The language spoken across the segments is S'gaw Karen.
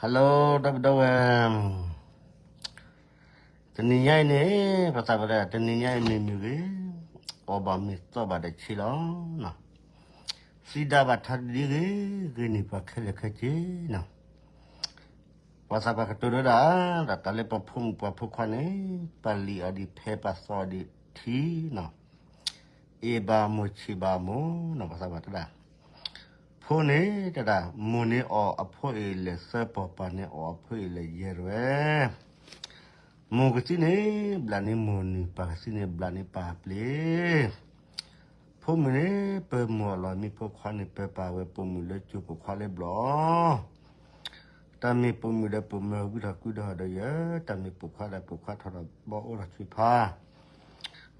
Hello ဒီပုၢ်ဒီဝဲၢ်, တနံၤညါအံၤန့ၣ် ပသးပှၢ်တဂၤ တနံၤညါအံၤမ့ၢ်မုၢ်ဂ့ၤ, အီၣ်ဘၣ်မ့ၤသီဘၣ်ဒီးဆံးလီၤ. သံဒါဘၣ်ထါဒ်ဂ့ၤဂ့ၤန့ၣ် ပှၤခဲလၢာ်ခဲဆ့နီၤ. ပှၤသးပှၢ်ကတိၤဒိဒၣ် ဒီးတၢ်လၢပဖိမုၣ်ပှၤဖိခွါန့ၣ် ပလံာ်အီၤဒ်ဖဲ ပှၤသီအီၤဒ်ထံနီၤ. အ့ၣ်ဘၣ်မိၢ်ဆံးဘၣ်မိၢ်နီၤ ပှၤသးပှၢ်တဲဒၣ်. ဖိန့ၣ်တဲဒၣ် မိၢ်န့ၣ်အီၣ်အဖိအ့ၣ်လဲၣ်သၢပီၢ်, ပၢ်န့ၣ်အီၣ်အဖိအ့ၣ်လဲၣ်ယဲၢ်ရဲၣ်. မိၢ်ကသံန့ၣ် ဘျးန့ၢ်မိၢ်နုၢ်, ပၢ်ကသံန့ၣ် ဘျးန့ၢ်ပၢ်ပျ့ၤ. ဖိမုၣ်န့ၣ် ပၢမိၢ်အလီၢ်မံ, ဖိခွါန့ၣ် ပၢပၢ်ဝဲ, ပိာ်မုၣ်လၢကၠိပိာ်ခွါလၢဘျီၣ်. တၢ်မ့ၢ်ပိာ်မုၣ်ဒီးပိာ်မၢၤ ဝံထီၣ်ကုဒီးဒီးယဲၢ်, တၢ်မ့ၢ်ပိာ်ခွါဒီးပိာ်ခွါထီၣ်ဒီးဘီအိၣ်ထီၣ်ဆံးဖး.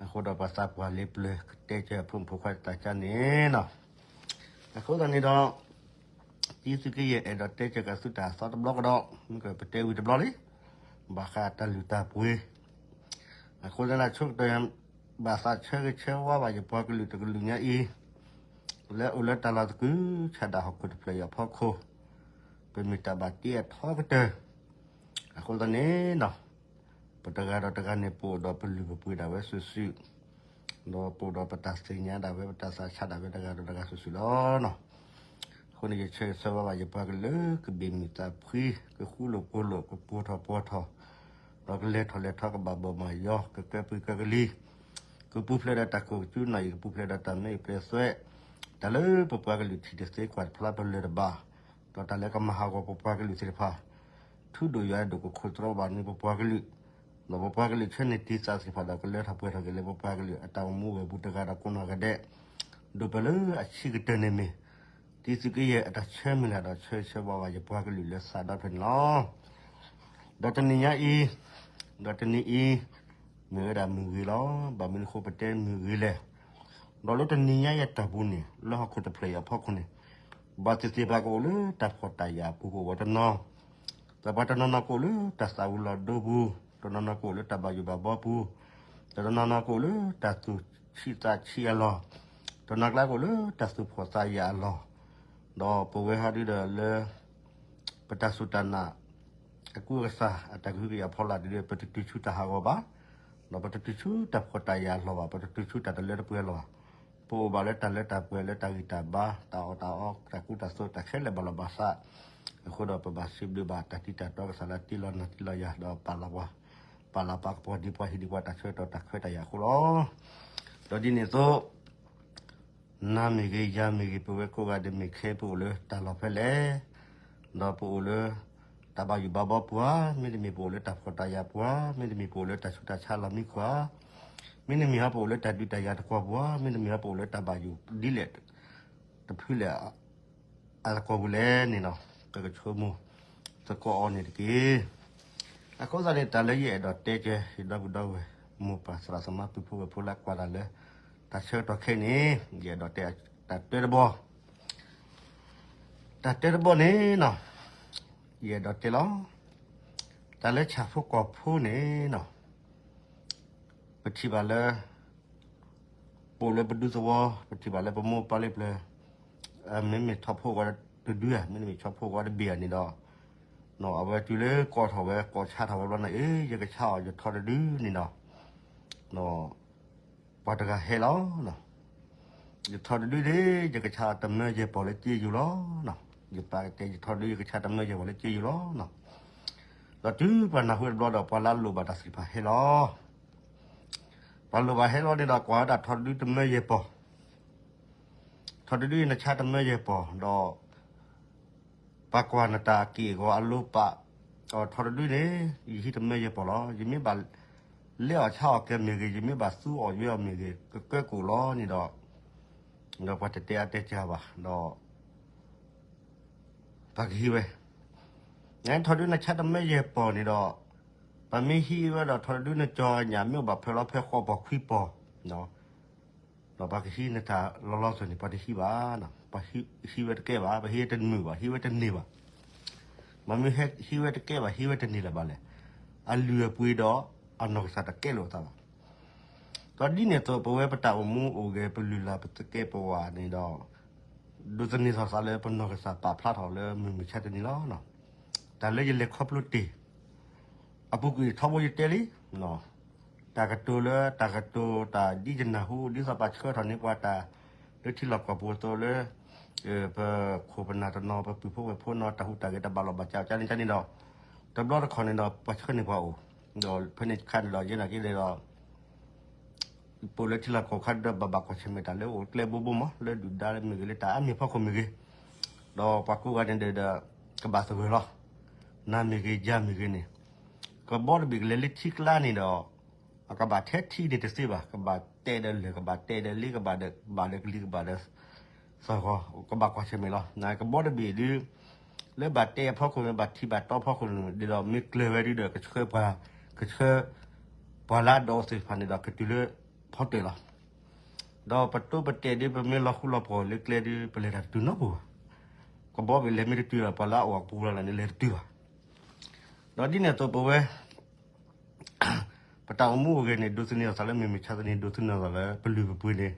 အဃိဒီးပှၤသးပှၢ်လၢပျၢၤကတဲကၢၤအဖိမုၣ်ဖိခွါတၢ်ကါန့ၣ်နီၤ. အဃိသတးန့ၣ်ဒီး တံသုးက့ယဲၢ်အဲၣ်ဒိးတဲကၢၤက့ၤသုတၢ်သီတဘျီကဒီး, မ့ၢ်ကပတဲဝံၤတဘျီလံ, ဘၣ်ဃးတၢ်လုၢ်တၢ်ပှ့ၤ. အဃိသတးန့ၣ် ဆိကတၢၢ် ဘၣ်သးဆၢဂ့ၤဆၢဝါဘၣ်ယပှၤကလုာ်တကလုာ်ညါအံၤ, လၢအိၣ်လၢတၢ်လီၢ်သကုၤဆးဒးဟီၣ်ခိၣ်တဖျၢၣ်အံၤအဖီခိၣ်, ပမ့ၢ်တၢ်ဘၣ်တ့အထီကတၢၢ်. အဃိသတးန့ၣ်နီၤ, ပတဂၤဒီးတဂၤန့ၣ် ပအိၣ်ဒီးပလုၢ်ပပှ့ၤဒၣ်ဝဲစုာ်စုာ်, ဒီးပအိၣ်ဒီးပတၢ်သ့ၣ်ညါဒၣ်ဝဲ ပတၢ်သးဆးဒၣ်ဝဲတဂၤဒီးတဂၤစုာ်စုာ်လီၤနီၤ. အဃိန့ၣ် ယဆၢဂ့ၤဆၢဝါဘၣ်ယပှၤကလုာ် ကဘ့ၣ်မုၢ်သးဖှံ, ကဃူလိာ်ဖိးလိာ်, ကပှီၤထီၣ်ပှီၤထီၣ်, ဒီးကလဲၤထီၣ်လဲၤထီ ကဘၣ်ဘီၣ်မၤယီၤ, ကကဲပှ့ၤကဲကလံၤ, ကပူၤဖျဲးဒီးတၢ်ကိၢ်ကစုနီၣ်အံၤ, ကပူၤဖျဲးဒီးတၢ်မ့ၢ်အံၤပျဲသွဲ, တၢ်လၢပပှၤကလုာ်ထံၣ်တသ့ကွၢ်တဖျါပလၢၢ်တဘၣ်, ဒီးတၢ်လၢကမၤဟးဂီၤပပှၤကလုာ်သ့ၣ်တဖၣ်, ထူဒိၣ်ယွၤအဲၣ်ဒိၣ်ကခိၣ်တြီဘၣ်န့ၣ်ပပှၤကလုာ်, ဒီးပပှၤကလုာ်ဆၢန့ၢ်တံာ်သးသ့ၣ်တဖၣ်ဒီး ကလၢထီၣ်ပှဲၤထီၣ်က့ၤလၢပပှၤကလုာ်အတၢ်အိၣ်မူဝဲပူၤတဂၤဒီးကိးနီၢ်ဂၤဒဲး, ဒိၣ်ပၢၢ်လၢအဆံးကတၢၢ်န့ၣ်မ့ၢ် တံသုးက့ယဲၢ်အတၢ်ဆၢမုၢ်လၢ်ဒီး ဆၢဂ့ၤဆၢဝါဘၣ်ယပှၤကလုာ်လၢသးဒီဖျၢၣ်န့ၣ်လီၤ. ဒီးတနံၤညါအံၤ, ဒီးတနံၤအံၤ, မ့ၢ်ဝဲဒၣ်မုၢ်ဂ့ၤလီၤ. ဘၣ်မနုၤအဃိပတဲမုၢ်ဂ့ၤလဲၣ်. ဒီးလၢတနံၤညါယတၢ်ပူၤန့ၣ် လၢဟီၣ်ခိၣ်တဖျၢၣ်အံၤအဖီခိၣ်န့ၣ်, ဘၣ်သ့ၣ်သ့ၣ်ပှၤကအိၣ်လၢတၢ်ဖှီၣ်တၢ်ယာ်အပူၤကအိၣ်ဝဲတနီၤ, ဒီးပှၤတနီၤနီၤကအိၣ်လၢတၢ်သးဝံၤလီၤဒိပူၤ, တနီၤနီၤကအိၣ်လၢတၢ်ဘၣ်ယိၣ်ဘၣ်ဘီပူၤ, ဒီးတနီၤနီၤကအိၣ်လၢတၢ်သူၣ်ဆံးသးဆံးအလီၢ်, တနီၤကျါကအိၣ်လၢတၢ်သူၣ်ဖှီၣ်သးယာ်အလီၢ်, ဒီးပဝဲဟီဒုဒီးလၢ ပတၢ်စူၢ်တၢ်နာ် အကူအကစၢ် အတၢ်ကဟုကယာ်ဖီလာ်ဒ်ဒီး ပတတုၤဆူတၢ်ဟးဂီၤဘၣ်, ဒီးပတတုၤဆူတၢ်ဖှီၣ်တၢ်ယာ်အလီၢ်ဘၣ်, ပတတုၤဆူတၢ်တလၢတပှဲၤအလီၢ်ဘၣ်, ပအိၣ်ဘၣ်လၢတၢ်လၢတၢ်ပှဲၤလၢတၢ်ဂံၢ်တၢ်ဘါ တၢ်အီၣ်တၢ်အီ တၢ်ကူတၢ်သိး တၢ်ခဲလၢာ်ဘၣ်လီၤဘၣ်စး, အဃိဒီးပဘၣ်စံးဘျုးဘၣ်တၢ်တံၤတၢ်တီကစၢ်လၢတ့လီၤနၤတ့လီၤယၤ ဒီးပာ်လီၤပှၤ, ပာ်လီၤပှၤကပီၤဒံပှၤဟံၣ်ဒံပှၤတၢ်ဆၢကတီၢ်တၢ်ခွဲးတၢ်ယာ်အဃိလီၤ. ဒီးဒ်န့ၣ်အသိး နၤမ့ၢ်ဂ့ၤ ယၤမ့ၢ်ဂ့ၤ ပဝဲကိးဂၤဒဲးမ့ၢ်ခဲအံၤပအိၣ်လၢတၢ်လီၢ်ဖဲလဲၣ်, ဒီးပအိၣ်လၢ တၢ်ဘၣ်ယိၣ်ဘၣ်ဘီပူၤဧါ, မ့တမ့ၢ်ပအိၣ်လၢတၢ်ဖှီၣ်တၢ်ယာ်ပူၤဧါ, မ့တမ့ၢ်ပအိၣ်လၢတၢ်ဆူးတၢ်ဆါလီၢ်မံခိၣ်ဧါ, မ့တမ့ၢ်ဟီပအိၣ်လၢတၢ်ဒုးတၢ်ယၤတကွီၢ်ပူၤဧါ, မ့တမ့ၢ်ဟီပအိၣ်လၢတၢ်ဘၣ်ယိၣ်ဒ်လဲၣ်တဖုလဲၣ် အသကိးပူၤလဲၣ်န့ၣ်ဒီး ပကဆိကမိၣ်သကိးအီၤန့ၣ်တက့ၢ်. အဃိသတးန့ၣ် တၢ်လၢယအဲၣ်ဒိးတဲက့ၤ ယဒီပုၢ်ဒီဝဲၢ် မိၢ်ပၢ်သရၣ်သမါပုၢ်ဖိဝဲၢ်ဖိလၢကွၢ်တၢ်လၢ တၢ်ဆၢကတီၢ်ခဲအံၤန့ၣ် ယအဲၣ်ဒိးတဲတၢ်တၢတဘီ, တၢ်တၢတဘီန့ၣ်နီၤ ယအဲၣ်ဒိးတဲလီၤ. တၢ်လၢဆၣ်ဖိကီၢ်ဖိန့ၣ်နီၤ ပထံၣ်ဘၣ်လၢ ပအိၣ်လၢပဒူသဝီ ပထံၣ်ဘၣ်လၢပမိၢ်ပၢ်လၢပျၢၤ မ့မ့ၢ်ဆီဖိကီးတဒုဧါ မ့တမ့ၢ်ဆီဖိကီးတဘ့ၣ်ဧါန့ၣ်ဒီး အဝဲတုၤလၢကိးထီၣ်ဝဲ ကိးဆါထီၣ်ဝဲဘျီန့ၣ် အ့ ယကဆါအီၤယထီတဒုန့ၣ်ဒီး ပှၤတဂၤဟဲလီၤ. ယထီတဒုန့ၣ် ယကဆါတမၢယဲၢ်ပီၢ်လၢက့ယိၤလီၤ. ယပာ်ကတဲ ယထီတဒု ယကဆါတမၢယဲၢ်ပီၢ်လၢက့ယိၤလီၤ. ဒီးတုၤပှၤနၢ်ဟူတဘျီဒီး ပှၤလၢအလိၣ်ဘၣ်တၢ်သ့ၣ်တဖၣ်ဟဲလီၤ. ပှၤလိၣ်ဘၣ်ဟဲလီၤန့ၣ်ဒီး ကွၢ်ဝဲဒၣ်ထီတဒုတမၢယဲၢ်ပီၢ်, ထီတဒုနဆါတမၢယဲၢ်ပီၢ်ဒီး ပှၤကွၢ်နတၢ်အက့ၢ်အဂီၤအလိၤပာ်, ထီတဒုန့ၣ် ယဟံးတမၢယဲၢ်ပီၢ်လီၤ. ယမ့ၢ်ဘၣ်လဲအီၣ်ဆါအီၣ်ကဲမ့ၢ်ဂ့ၤ, ယမ့ၢ်ဘၣ်သူအီၣ်ယွဲအီၣ်မ့ၢ်ဂ့ၤ, ကကၢကိၣ်လီၤန့ၣ်ဒီး, ဒီးပှၤတတဲအါတဲစှၤဘၣ်ဒီး ပှၤကဟံးဝဲ, နထီတဒုနဆါတမၢယဲၢ်ပီၢ်န့ၣ်ဒီး, ပှၤမ့ၢ်ဟံးဝဲဒီးထီတဒုနကၠီညၣ်မ့ၢ်အိၣ်ဘၣ်ဖဲလီၤဖဲဃိးပီၢ်ခွံပီၢ် ဒီးပှၤကဟံးနတၢ်လီၤလီၤဆဲးန့ၣ် ပှၤတဟံးဘၣ်, ပှၤဟံးဝဲတကဲဘၣ်, ပှၤဟံးဝဲတန့ၢ်ဘၣ်, ဟံးဝဲတန့ၢ်ဘၣ်. မ့မ့ၢ်ဟံးဝဲတကဲဘၣ် ဟံးဝဲတန့ၢ်လၢၤဘၣ်လဲၣ်, အလုၢ်အပှ့ၤဒီးအနီၢ်ကစၢ်တကဲလိာ်အသးဘၣ်. ဒီးဒ်န့ၣ်အသိး ပဝဲပတၢ်အိၣ်မူအိၣ်ဂဲၤ ပလုၢ်လၢ်ပသကဲးပဝးန့ၣ်ဒီး, ဒိးသန့ၤထီၣ်သးလၢပနီၢ်ကစၢ်ပာ်ဖျါထီၣ်လၢမုၢ်မဆါတနံၤလီၤ. တၢ်လၢယလဲၤခီဖျိတ့ၢ် အပူၤကွံာ်ထီဘိယတဲလံ, တၢ်ကတိၤလၢတၢ်ကတိၤတၢ်ဒ်ယနၢ်ဟူ ဒ်သိးပှၤဆှၢထီၣ်န့ၢ်ပှၤတၢ် လၢထံလီၢ်ကီၢ်ပူၤအသိးလၢ ပခိၣ်ပနၢ်တနီၤ ပပုၢ်ဖိဝဲၢ်ဖိနီၤ တၢ်ဟူးတၢ်ဂဲၤတဘၣ်လီၢ်ဘၣ်စး ကန့ၣ်ကန့ၣ်ဒီး တဘျီတခီၣ်န့ၣ်ဒီး ပှၤဆှၢန့ၢ်ပှၤအိၣ်, ဒီးဖဲန့ၣ်တခါန့ၣ်ဒီးယဲနာ်က့ဒီး ပအိၣ်လၢထံလီၢ်ကီၢ်ခါဒီး ဘၣ်ဘၣ်ကွၢ်ဆၢၣ်မဲာ်တၢ်လၢအိၣ်ကျဲဘိဘိမး လၢဒုၣ်ဒါမ့ၢ်ဂ့ၤ လၢတၢ်အါမံၤအဖီခိၣ်မ့ၢ်ဂ့ၤ, ဒီးပှၤကိးဂၤန့ၣ်ဒီး ကဘၣ်သဂၢၢ်လီၤ. နၤမ့ၢ်ဂ့ၤ ယၤမ့ၢ်ဂ့ၤန့ၣ် ကဘီတဘ့ၣ်ကလဲၤလၢထံကျါန့ၣ်ဒီး အကဘၣ်ထဲထံန့ၣ်တသ့ဘၣ်, ကဘၣ်တဲဒီးလၢၢ် ကဘၣ်တဲဒီးလ့ ကဘၣ်ဒီး ကဘၣ်ဒီးကလံၤ ကဘၣ်ဒီးသၣ်ဂီၤ ကဘၣ်ကွၢ်ဆၢၣ်မဲာ်လီၤ. နကဘီတဘ့ၣ်ဒု လၢဘၣ်တဲအဖီခိၣ်န့ၣ် ဘၣ်ထံၣ်ဘၣ်တီဖီခိၣ်န့ၣ်ဒီး မ့ၢ်ကျၢၤဝဲဒုဒီး ကဆှၢပှၤ ကဆှၢ ပှၤလၢအဒိးသ့ၣ်တဖၣ်န့ၣ်ဒီး ကတုၤလၢဖီတၢၣ်လီၤ. ဒီးပတိပတဲာ်ဒု ပမ့ၢ်လီၤဃူလီၤဖိးလၢကျဲဒု ပလဲၤတၢ်တတုၤနီတပူၤဘၣ်. ကဘီဘ့ၣ်လဲၤမ့ၢ်တတုၤဒီး ပှၤလၢအအိၣ်အပူၤလီၤန့ၣ် လဲၤတတုၤဘၣ်. ဒီးဒ်န့ၣ်အသိးပဝဲ ပတၢ်အိၣ်မူအိၣ်ဂဲၤန့ၣ် ဒိးသန့ၤအသးလၢမုၢ်မဆါသနံၤ ဒိးသန့ၤအသးလၢပလုၢ်ပပှ့ၤန့ၣ်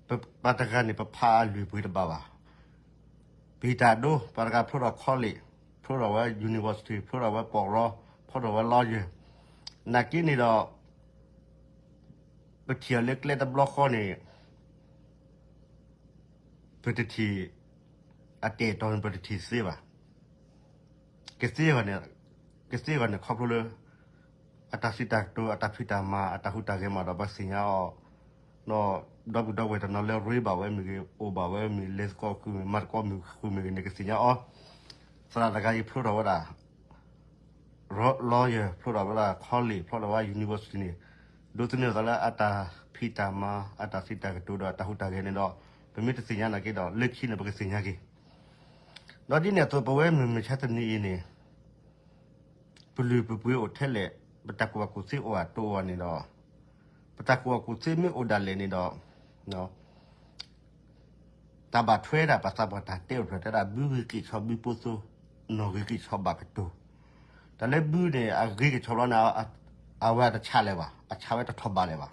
ပှၤတဂၤန့ၣ် ပဖးအလုၢ်အပှ့ၤတဘၣ်ဘၣ်. ပဟံးတၢ်ဒိ ပှၤတဂၤဖျိထီၣ် college ဖျိထီၣ်ဝဲ university ဖျိထီၣ်ဝဲ ပီးရီ ဖျိထီၣ်ဝဲ lawyer နာ်က့န့ၣ်ဒီး ပထံၣ်အီၤလၢကျဲတဘျီဃီန့ၣ် ပတထံၣ် အတဲာ်တီၤန့ၣ် ပတထံၣ်သ့ဘၣ်. ကသ့အဂီၢ်န့ၣ် ကသ့အဂီၢ်န့ၣ် ခီဖျိလၢ အတၢ်စံးတၢ်ကတိၤ အတၢ်ဖံးတၢ်မၤ အတၢ်ဟူးတၢ်ဂဲၤမးဒီး ပသ့ၣ်ညါအီၤ ဒီးဒီပုၢ်ဒီဝဲၢ်တနီၤလၢရ့ဘၣ်ဝဲမ့ၢ်ဂ့ၤ အိၣ်ဘၣ်ဝဲမ့ၢ် လဲၤသကိးဃုာ်မ့ၢ် မၤသကိးမ့ၢ်ဃုာ်မ့ၢ်ဂ့ၤန့ၣ် ကသ့ၣ်ညါအီၤ သရၣ်တဂၤအံၤဖျိထီၣ်ဝဲဒၣ် lawyer ဖျိထီၣ်ဝဲဒၣ် college ဖျိထီၣ်ဝဲ university န့ၣ် ဒိးသန့ၤအသးလၢအတၢ်ဖံးတၢ်မၤ အတၢ်စံးတၢ်ကတိၤဒီးအတၢ်ဟူးတၢ်ဂဲၤန့ၣ်ဒီး ပမ့ၢ်တသ့ၣ်ညါနာ်က့ဒီး လၢခံန့ၣ် ပကသ့ၣ်ညါက့ၤ ဒီးဒ်န့ၣ်အသိး ပဝဲမုၢ်မဆါတနံၤအံၤန့ၣ် ပလုၢ်ပပှ့ၤအိၣ်ထဲလဲၣ်, ပတၢ်ကူၣ်ဘၣ်ကူၣ်သ့အိၣ်အတိၢ်အီၤန့ၣ်ဒီး ပတၢ်ကူၣ်ဘၣ်ကူၣ်သ့မ့ၢ်အိၣ်ဒၣ်လဲာ်န့ၣ်ဒီး တၢ်ဘၣ်ထွဲဒၣ် ပှၤသးပှၢ်တၢ်တဲအိၣ်ဖျဲၣ်တဲဒၣ် ဘုဂ့ၤက့ၤဆီဘုပိသိ, နီၢ်ဂ့ၤက့ၤဆီဘၣ်ကတိၤ, တၢ်လၢဘုန့ၣ် အဂ့ၤက့ၤဆီဘျီန့ၣ် အဝဲအတဆးလၢၤဘၣ်, အဆးဝဲတထီၣ်ဘးလၢၤဘၣ်.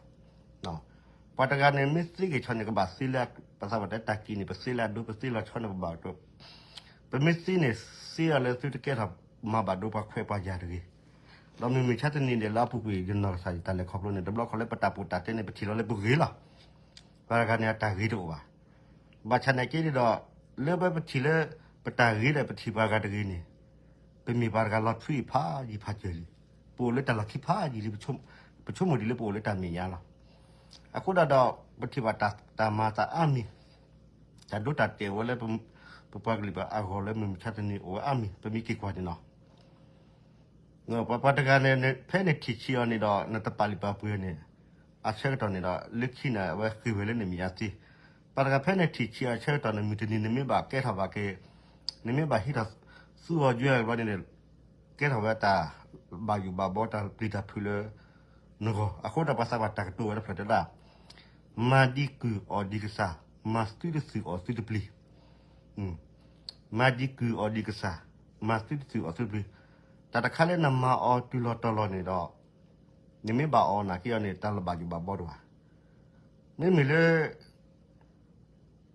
ပှၤတဂၤန့ၣ် မ့ၢ်သ့က့ၤဆီန့ၣ် ကဘၣ်သ့လၢ ပှၤသးပှၢ်တဲတၢ်ကံၣ်န့ၣ် ပသ့လၢအဒိ ပသ့လီၤဆီန့ၣ် ပဘၣ်ကတိၤ, ပမ့ၢ်သ့န့ၣ် သ့အီၤလၢသုတကဲထီၣ်မၤဘၣ်ဒိပှၤခွဲးပှၤယာ်တဂ့ၤ. ဒီးမုၢ်မဆါတနံၤန့ၣ် လၢအပူၤကွံာ် ယနီၢ်ကစၢ်ယတၢ်လဲၤခီဖျိန့ၣ် တဘျီခီလၢပတၢ်ပီးတၢ်တဲန့ၣ် ပထံၣ်လီၤလၢပဂ့ၤလီၤ. ပှၤတဂၤန့ၣ် အတၢ်ဂ့ၤတအိၣ်ဘၣ်. ဘၣ်ဆၣ်နာ်က့န့ၣ်ဒီး လၢပပထံၣ်လၢ ပတၢ်ဂ့ၤဒီးပထံၣ်ပှၤဂၤတဂ့ၤန့ၣ် ပမ့ၢ်ပှၤတဂၤလီၤထွံအံၤဖးယံၤဖးစၢၤလံ. ပအိၣ်လၢတၢ်လီၢ်ခံဖးယံၤလံ, ပဆိကမိၣ်ဒ်လၢပအိၣ်လၢတၢ်မဲာ်ညါလီၤ. အဃိဒၣ်ဒီး ပထံၣ်ဘၣ်တၢ်မၤသးအါမံၤ, တၢ်ဒိတၢ်တဲာ်ဝဲလၢ ပပှၤကလုာ်ဘၣ်အဂီၢ်လၢမုၢ်မဆါတနံၤအိၣ်ဝဲအါမံၤ ပမ့ၢ်က့ၤကွၢ်န့ၣ်လီၤ. ပှၤတဂၤန့ၣ် ဖဲနထံၣ်ဆံးအီၤန့ၣ်ဒီး နတပာ်လုၢ်ပာ်ပှ့ၤအီၤန့ၣ် အဆၢကတီၢ်န့ၣ်ဒီး လၢခံန့ၣ် အဝဲဃ့ၢ်ဝဲလၢနမဲာ်ညါသ့. ပှၤတဂၤဖဲနထံၣ်ဆံးအီၤအဆၢကတီၢ်န့ၣ် မုၢ်တနံၤနမ့ၢ်ဘၣ်ကဲထီၣ်ဘၣ်က့ၤ, နမ့ၢ်ဘၣ်ဟံးထီၣ်သူအီၤယွဲၢ်ဘျီန့ၣ် ကဲထီၣ်ဝဲတၢ်ဘၣ်ယိၣ်ဘၣ်ဘီတၢ်ပျံၤတၢ်ဖုးလၢနဂီၢ်. အဃိဒီးပှၤသးပှၢ်တၢ်ကတိၤဝဲတဖျၢၣ်တဲဒၣ် မၤဒံးကုၢ်အီၣ်ဒံးကစၢ်, မၤသုတသုးအီၣ်သုတပျံၤ မၤဒံးကုၢ်အီၣ်ဒံးကစၢ်, မၤသုတသုးအီၣ်သုတပျံၤ. တၢ်တခါလၢနမၤအီၤတုၤလီၤတီၤလီၤန့ၣ်ဒီး နမ့ၢ်ဘၣ်အီၣ်နာ်က့အီၤန့ၣ် တၢ်လၢဘၣ်ယိၣ်ဘၣ်ဘီတအိၣ်ဘၣ်. မ့မ့ၢ်လၢ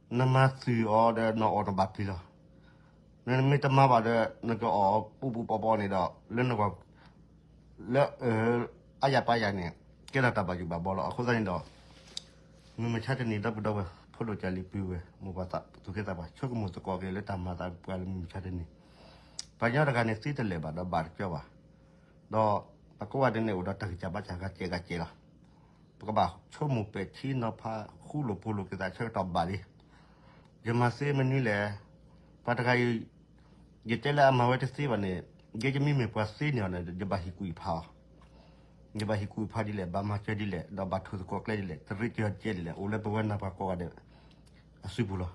နမၤသုးအီၤဒီးနအီၣ်တဘၣ်ပျံၤလီၤ. နမ့ၢ်တမၤဘၣ်ဒီး နကအီၣ်ပူပူပီပီန့ၣ်ဒီး လၢနဂီၢ် လၢ အါယၤပါယၤန့ၣ် ကဲထီၣ်တၢ်ဘၣ်ယိၣ်ဘၣ်ဘီလီၤ. အဃိသတးန့ၣ်ဒီး မုၢ်မဆါတနံၤဒီပုၢ်ဒီဝဲၢ် ဖိဒိၣ်ကၢ်လံၤပုၢ်ဝဲၢ် မိၢ်ပၢ်သူၣ်က့သးပှၢ် ဆိကမိၣ်သကိးက့ၤလၢတၢ်မၤသးပှၢ်လၢမုၢ်မဆါတနံၤ ပှၤကညီတဂၤန့ၣ်သ့တလဲာ်ဘၣ်ဒီးဘၣ်တကၠီဘၣ်. ဒီးပကိးဂၤဒဲးန့ၣ်အိၣ်ဒီးတၢ်ဂံၢ်စၢ်ဘါစၢ်ဂၤကဲးဂၤကဲးလီၤ. ပကဘၣ်ဆိကမိၣ်ပဲာ်ထံနီၤဖးဃူလိာ်ဖိးလိာ်က့ၤသးဆၢကတီၢ်ဘၣ်လံ. ယမၤသ့မနုၤလဲၣ်. ပှၤတဂၤအံၤ ယတဲလၢအမၤဝဲတသ့ဘၣ်န့ၣ် ယဲယမ့မ့ၢ်ပှၤသ့န့ၣ်အီၤန့ၣ် ယဘၣ်ဟ့ၣ်ကူၣ်အံၤဖးအီၤ ယဘၣ်ဟ့ၣ်ကူၣ်အံၤဖးဒ်လဲၣ် ဘၣ်မၤစၢၤဒ်လဲၣ် ဒီးဘၣ်ထိၣ်သကိးကျဲဒ်လဲၣ် တရံးကၢၤကဲဒ်လဲၣ် အိၣ်လၢပဝဲနၤပှၤကိးဂၤဒဲးအစုပူၤလီၤ.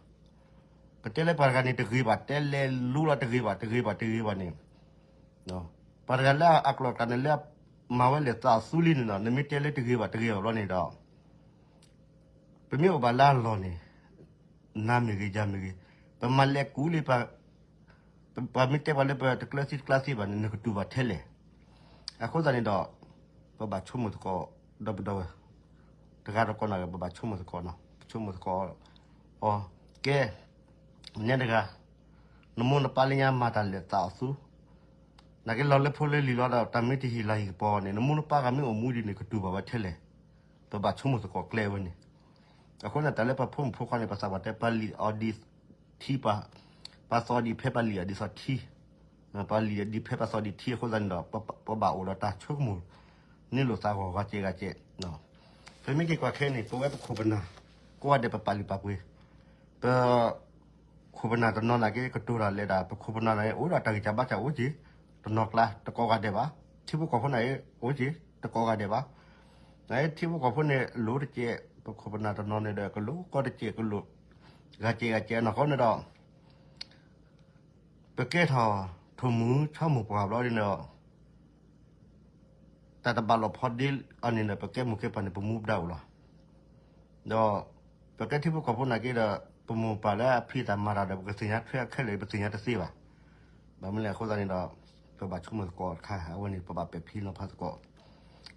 ပတဲလၢပှၤတဂၤန့ၣ်တဂ့ၤဘၣ် တဲလဲၤလူလီၤတဂ့ၤဘၣ် တဂ့ၤဘၣ် တဂ့ၤဘၣ်န့ၣ် ပှၤတဂၤလၢအကျိာ်ကျါန့ၣ်လၢ မၤဝဲလဲၤသးအသူလံန့ၣ်ဒီး နမ့ၢ်တဲလၢတဂ့ၤဘၣ်တဂ့ၤဘၣ်ဘျီန့ၣ်ဒီး ပမ့ၢ်အိၣ်ဘၣ်လၢအလီၢ်န့ၣ် နၤမ့ၢ်ဂ့ၤ ယၤမ့ၢ်ဂ့ၤ ပမၤလဲၤကူလံ ပှၤမ့ၢ်တဲပှၤလၢပတကျၢၤသံတကျၢၤသံဘၣ်န့ၣ် နကတူၢ်ဘၣ်ထဲလဲၣ်. အဃိသတးန့ၣ်ဒီး ပဘၣ်ဆိကမိၣ်သကိး ဒီပုၢ်ဒီဝဲၢ် တဂၤဒီးကိးဂၤ ပဘၣ်ဆိကမိၣ်သကိးနီၤ ပဆိကမိၣ်သကိးအီၤ ကဲ နဲတဂၤ ပ နမိၢ်နပၢ်လၢညါမၤတၢ်လဲၤသးအီၤဆူ နာ်က့လီၤလၢဖိလၢလံၤလီၤဒီး တၢ်မ့ၢ်တဟ့ၣ်လၤဟ့ၣ်ကပီၤန့ၣ် နမိၢ်နပၢ်ဂၤမ့ၢ်အိၣ်မူဒ်န့ၣ် ကတူၢ်ဘၣ်ဝဲထဲလဲၣ်. ပဘၣ်ဆိကမိၣ်သကိးကျဲဝဲန့ၣ်. အဃိန့ၣ် တၢ်လၢပဖိမုၣ်ဖိခွါန့ၣ် ပသးပှၢ်တဲ ပလံာ်အီၤဒ်ထံ, ပသီဒ်ဖဲပလံာ်အီၤဒ်သိးထံ, ပလံာ်ဒ်ဖဲပသီဒ်ထံအဃိသတးန့ၣ်ဒီး ပဘၣ်အိၣ်ဒီးတၢ်ဆိကမိၣ် နုာ်လီၤသးဂီၤဂၤစဲးဂၤစဲး. ပမ့ၢ်က့ၤကွၢ်ခဲအံၤန့ၣ် ပဝဲပခိၣ်ပနၢ် ကိးဂၤဒဲးပပာ်လုၢ်ပာ်ပှ့ၤ, ပ ခိၣ်ပနၢ်တနီၤနာ်က့ကတိၤတၢ်လဲၤတၢ် ပခိၣ်ပနၢ်န့ၣ် အိၣ်ဒီးတၢ်ဂံၢ်စၢ်ဘါစၢ်အိၣ်က့ၤ တနီၤကျါ တကိးဂၤဒဲးဘၣ်. ထံဖိကီၢ်ဖိန့ၣ် အိၣ်က့ၤ တကိးဂၤဒဲးဘၣ်. နထံဖိကီၢ်ဖိန့ၣ် လိၤတကဲး ပခိၣ်ပနၢ်တနီၤန့ၣ်ဒီး ကလိၤကီတကဲး ကလိၤ ဂၤစဲးဂၤစဲးနီၢ်ကီန့ၣ်ဒီး ပကဲထီၣ် ထိၣ်မူၤဆီမိၢ်ပှၢ်ဘျီဒ်န့ၣ်ဒီး တၢ်တဘၣ်လိာ်ဖိးဒ့အီၤန့ၣ်ဒီး ပကဲမိၢ်ကဲပၢ်န့ၣ် ပမူပဒါအိၣ်လီၤ. ဒီးပကဲထံဖိကီၢ်ဖိနာ်က့ဒီး ပမိၢ်ပၢ်လၢအဖံးတၢ်မၤတၢ်ဒီး ပကသ့ၣ်ညါထွဲခဲလၢာ် ပသ့ၣ်ညါတသ့ဘၣ်. ဘၣ်မနုၤလဲၣ်အဃိသတးန့ၣ်ဒီး ပဘၣ်ဆိကမိၣ်သကိးတခါ အဝဲန့ၣ် ပဘၣ်ပဲာ်ဖံးနီၤဖးသကိး.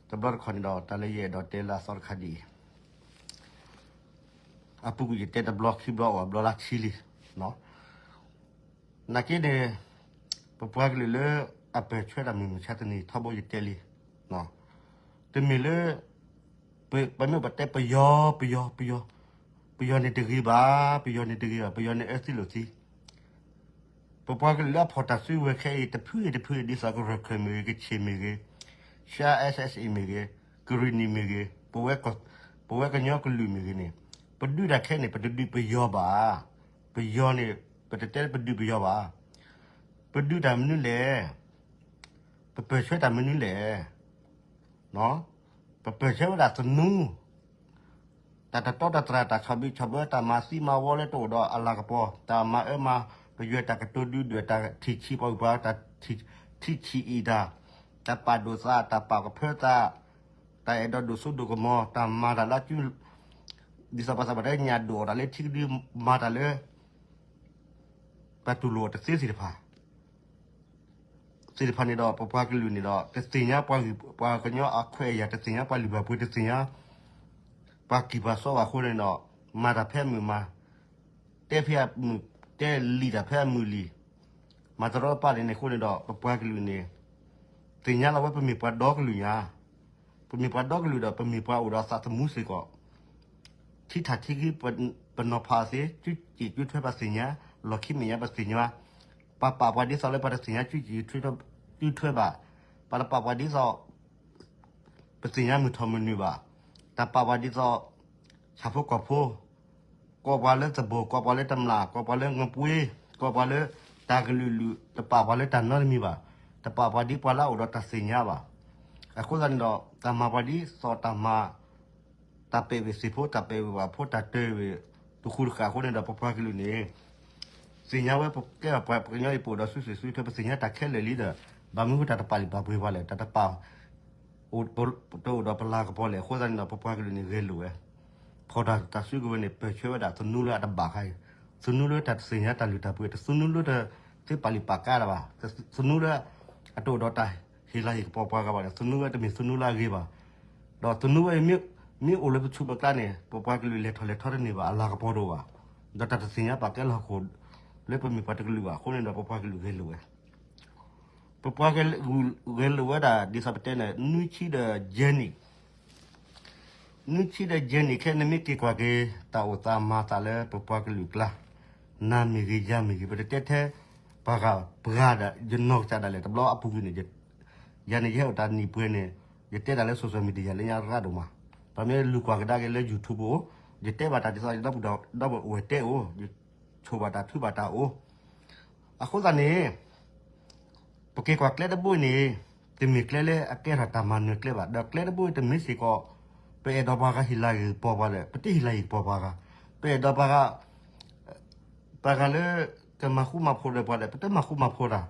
တဘျီတခီၣ်န့ၣ်ဒီး တၢ်လၢယအဲၣ်ဒိးတဲလၢအသီတခါဒ်အံၤ အပူၤကွံာ်ယတဲတဘျီခံဘျီအိၣ်အဘျီလၢဆံလံ. နာ်က့န့ၣ် ပပှၤကလုာ်လၢအပၢၢ်ဆၢတၢ်မုၢ်မဆါတနံၤထီဘိယတဲလံ. တမ့ၢ်လၢ ပမ့ၢ်ပတဲပယီၤ ပယီၤ ပယီၤ, ပယီၤန့ၣ်တဂ့ၤဘၣ်, ပယီၤန့ၣ်တဂ့ၤဘၣ်, ပယီၤန့ၣ်အၢသံလိာ်သံ ပပှၤကလုာ်လၢအဖီၣ်တၢ်စုကဝဲၤခဲအံၤ တဖုအံၤတဖုအံၤ ဒ်သိးကရၢၢ်ခၢၣ်မ့ၢ်ဂ့ၤ, ကခ့ၣ်မ့ၢ်ဂ့ၤ, ရှၢ SSA မ့ၢ်ဂ့ၤ, ကရံၣ်နံၣ်မ့ၢ်ဂ့ၤ, ပဝဲကညီကလုာ်မ့ၢ်ဂ့ၤန့ၣ် ပဒုးတၢ်ခဲန့ၣ် ပတဒုးပယီၤဘၣ်. ပယီၤန့ၣ် ပတတဲပဒုးပယီၤဘၣ်. ပဒုးတၢ်မနုၤလဲၣ်. ပပၢၢ်ဆၢတၢ်မနုၤလဲၣ်. ပပၢၢ်ဆၢဝဲဒၣ်သနူ တၢ်တတီတတြၢ် တၢ်ဆီၣ်ဘံၣ်ဆီၣ်ဘၢ တၢ်မၤသံမၤဝီလၢတအိၣ်ဒီးအလၤကပီၤ တၢ်မၤအၢမၤ ပယွဲတၢ်ကတိၤဒုၣ်ဒွဲၣ် တၢ်ထံၣ်ဆံးပှၤဂုၤပှၤဂၤ တၢ်ထံၣ်ဆံးအံၤတၢ် တၢ်ပာ်ဒိၣ်သး တၢ်ပာ်ကဖၢသး တၢ်အဲၣ်ဒိးဒိၣ်စိဒိၣ်ကမီၤ တၢ်မၤတၢ်လၢ ဒ်သိးပှၤသးပှၢ်တဲ ညၣ်ဒိၣ်အီၣ်တၢ်လၢထံကဒု မၤတၢ်လၢ ပှၤတူၢ်လိာ်အီၤတသ့သ့ၣ်တဖၣ် သ့ၣ်တဖၣ်န့ၣ်ဒီး ပပှၤကလုာ်န့ၣ်ဒီး တသ့ၣ်ညါပှၤကညီအခွဲးအယာ် တသ့ၣ်ညါပှၤလုၢ်ပှၤပှ့ၤ တသ့ၣ်ညါ ပှၤကံၢ်ပှၤစီပှၤအဃိန့ၣ်ဒီး မၤတၢ်ဖဲအမုာ်မၤ တဲဖဲအမုာ် တဲလံာ်တၢ်ဖဲအမုာ်လံာ် မၤတရီတပါန့ၣ်န့ၣ်အဃိန့ၣ်ဒီး ပပှၤကလုာ်န့ၣ် သ့ၣ်ညါလီၤဝဲပမ့ၢ်ပှၤဒီကလုာ်ညါ ပမ့ၢ်ပှၤဒီကလုာ်ဒီး ပမ့ၢ်ပှၤအိၣ်ဒီးသးသမူစ့ၢ်ကီး ထံထးထံခံ ပနီၤဖးသ့ ကၠူက့ၣ်ကၠူထွဲပသ့ၣ်ညါ လီၢ်ခံမဲာ်ညါပသ့ၣ်ညါ ပှၤပာ်ပှၤဒ်သိးလၢပှၤတသ့ၣ်ညါကၠူက့ၣ်ကၠူထွဲဘၣ် ပှၤတပာ်ပှၤဒ်သိး ပသ့ၣ်ညါမုၢ်ထီၣ်မုၢ်နုာ်ဘၣ် တၢ်ပာ်ပှၤဒ်သိး ဆၣ်ဖိကီၢ်ဖိ ကိးပှၤလၢသဘိၣ် ကိးပှၤလၢတမျာ် ကိးပှၤလၢငပှ့ ကိးပှၤလၢတၢ်ကလုာ်လုာ် တပာ်ပှၤလၢတၢ်နီတမံၤဘၣ် တပာ်ပှၤဒ်ပှၤလၢအအိၣ်ဒီးတၢ်သ့ၣ်ညါဘၣ် အဃိသတးန့ၣ်ဒီး တၢ်မၤပှၤဒ်သိးတၢ်မၤ တၢ်ပဲာ်ဝ့ၢ်သ့ၣ်ဖိ တၢ်ပဲာ်ဝ့ၢ်ဝဲၢ်ဖိ တၢ်တၢဝ့ၢ် တဃူတဃာ်အဃိန့ၣ်ဒီး ပပှၤကလုာ်န့ၣ် သ့ၣ်ညါဝဲပကဲပှၤကညီအံၤ ပအိၣ်ဒီးစုစ့ၣ်စုထွဲ ပသ့ၣ်ညါတၢ်ခဲလၢာ်လံဒီး ဘၣ်မနုၤဃိတၢ်တပာ်လုၢ်ပာ်ပှ့ၤပှၤလဲၣ် တၢ်တပာ် တအိၣ်ဒီးပလၤကပီၤလဲၣ် အဃိသတးန့ၣ်ဒီး ပပှၤကလုာ်န့ၣ်ဂဲၤလိာ်ဝဲ ဖီၣ်တၢ်တၢ်စုကဝဲၤန့ၣ် ပၢၢ်ဆၢဝဲဒၣ်သနူလၢအတဘၣ်ခါအံၤ သနူလၢတၢ်တသ့ၣ်ညါတၢ်လုၢ်တၢ်ပှ့ၤ သနူလၢတသ့ပာ်လုၢ်ပာ်ကါတၢ်ဘၣ် သနူလၢ အတအိၣ်ဒီးတၢ်ဟ့ၣ်လၤဟ့ၣ်ကပီၤပှၤဂၤဘၣ်ဒီး သနူဝဲတမ့ၢ်သနူလၢအဂ့ၤဘၣ် ဒီးသနူဝဲ မ့ၢ်အိၣ်လၢပဆူးပကျါန့ၣ် ပပှၤကလုာ်လဲၤထီၣ်လဲၤထီတန့ၢ်ဘၣ် အလၤကပီၤတအိၣ်ဘၣ် ဒီးတၢ်တသ့ၣ်ညါပာ်ကဲလီၤဟီၣ်ခိၣ် လၢပမ့ၢ်ပှၤတကလုာ်ဘၣ် အဃိန့ၣ်ဒီးပပှၤကလုာ်ဂဲၤလိာ်ဝဲ ပပှၤကလုာ်ဂဲၤလိာ်ဝဲဒၣ် ဒ်သိးပတဲန့ၣ် နွံဆံဒီးယဲၢ်နံၣ် နွံဆံဒီးယဲၢ်နံၣ်ခဲ နမ့ၢ်က့ၤကွၢ်က့ၤ တၢ်အိၣ်သးမၤသးလၢပပှၤကလုာ်ကျါ နၤမ့ၢ်ဂ့ၤ ယၤမ့ၢ်ဂ့ၤ ပတတဲထဲ ပှၤဂၤ ပှၤဂၤဒီး ယနီၢ်ကစၢ်ဒၣ်လဲာ် တဘျီအပူၤကွံာ်န့ၣ် ယၤန့ၣ် ယဟဲအိၣ်တၢ်နံၣ်ပှဲၤန့ၣ် ယတဲတၢ်လၢ social media လၢညါရၣ်ဒိၣ်မး ပမ့ၢ်လူၤကွၢ်ကဒါက့ၤလၢ YouTube အိၣ် ယတဲဘၣ်တၢ်ဒ်သိး ယဒီပုၢ်ဒီဝဲၢ်တဲအိၣ် ယဆိၣ်ဘၣ်တၢ်ထုဘၣ်တၢ်အိၣ် အဃိသတးန့ၣ် ပက့ၤကွၢ်ကျဲတဘိအံၤန့ၣ် တမ့ၢ်ကျဲလၢအကဲထီၣ်တၢ်မၤနၢၤကျဲဘၣ် ဒီးကျဲတဘိအံၤတမ့ၢ်စ့ၢ်ကီး ပအဲၣ်ဒိးပှၤဂၤဟ့ၣ်လၤဟ့ၣ်ကပီၤပှၤဒီး ပတဟ့ၣ်လၤဟ့ၣ်ကပီၤပှၤဂၤ ပအဲၣ်ဒိးပှၤဂၤ ပှၤဂၤလၢ ကမၤဃူမၤဖိးဒီးပှၤဒီး ပတမၤဃူမၤဖိးတၢ်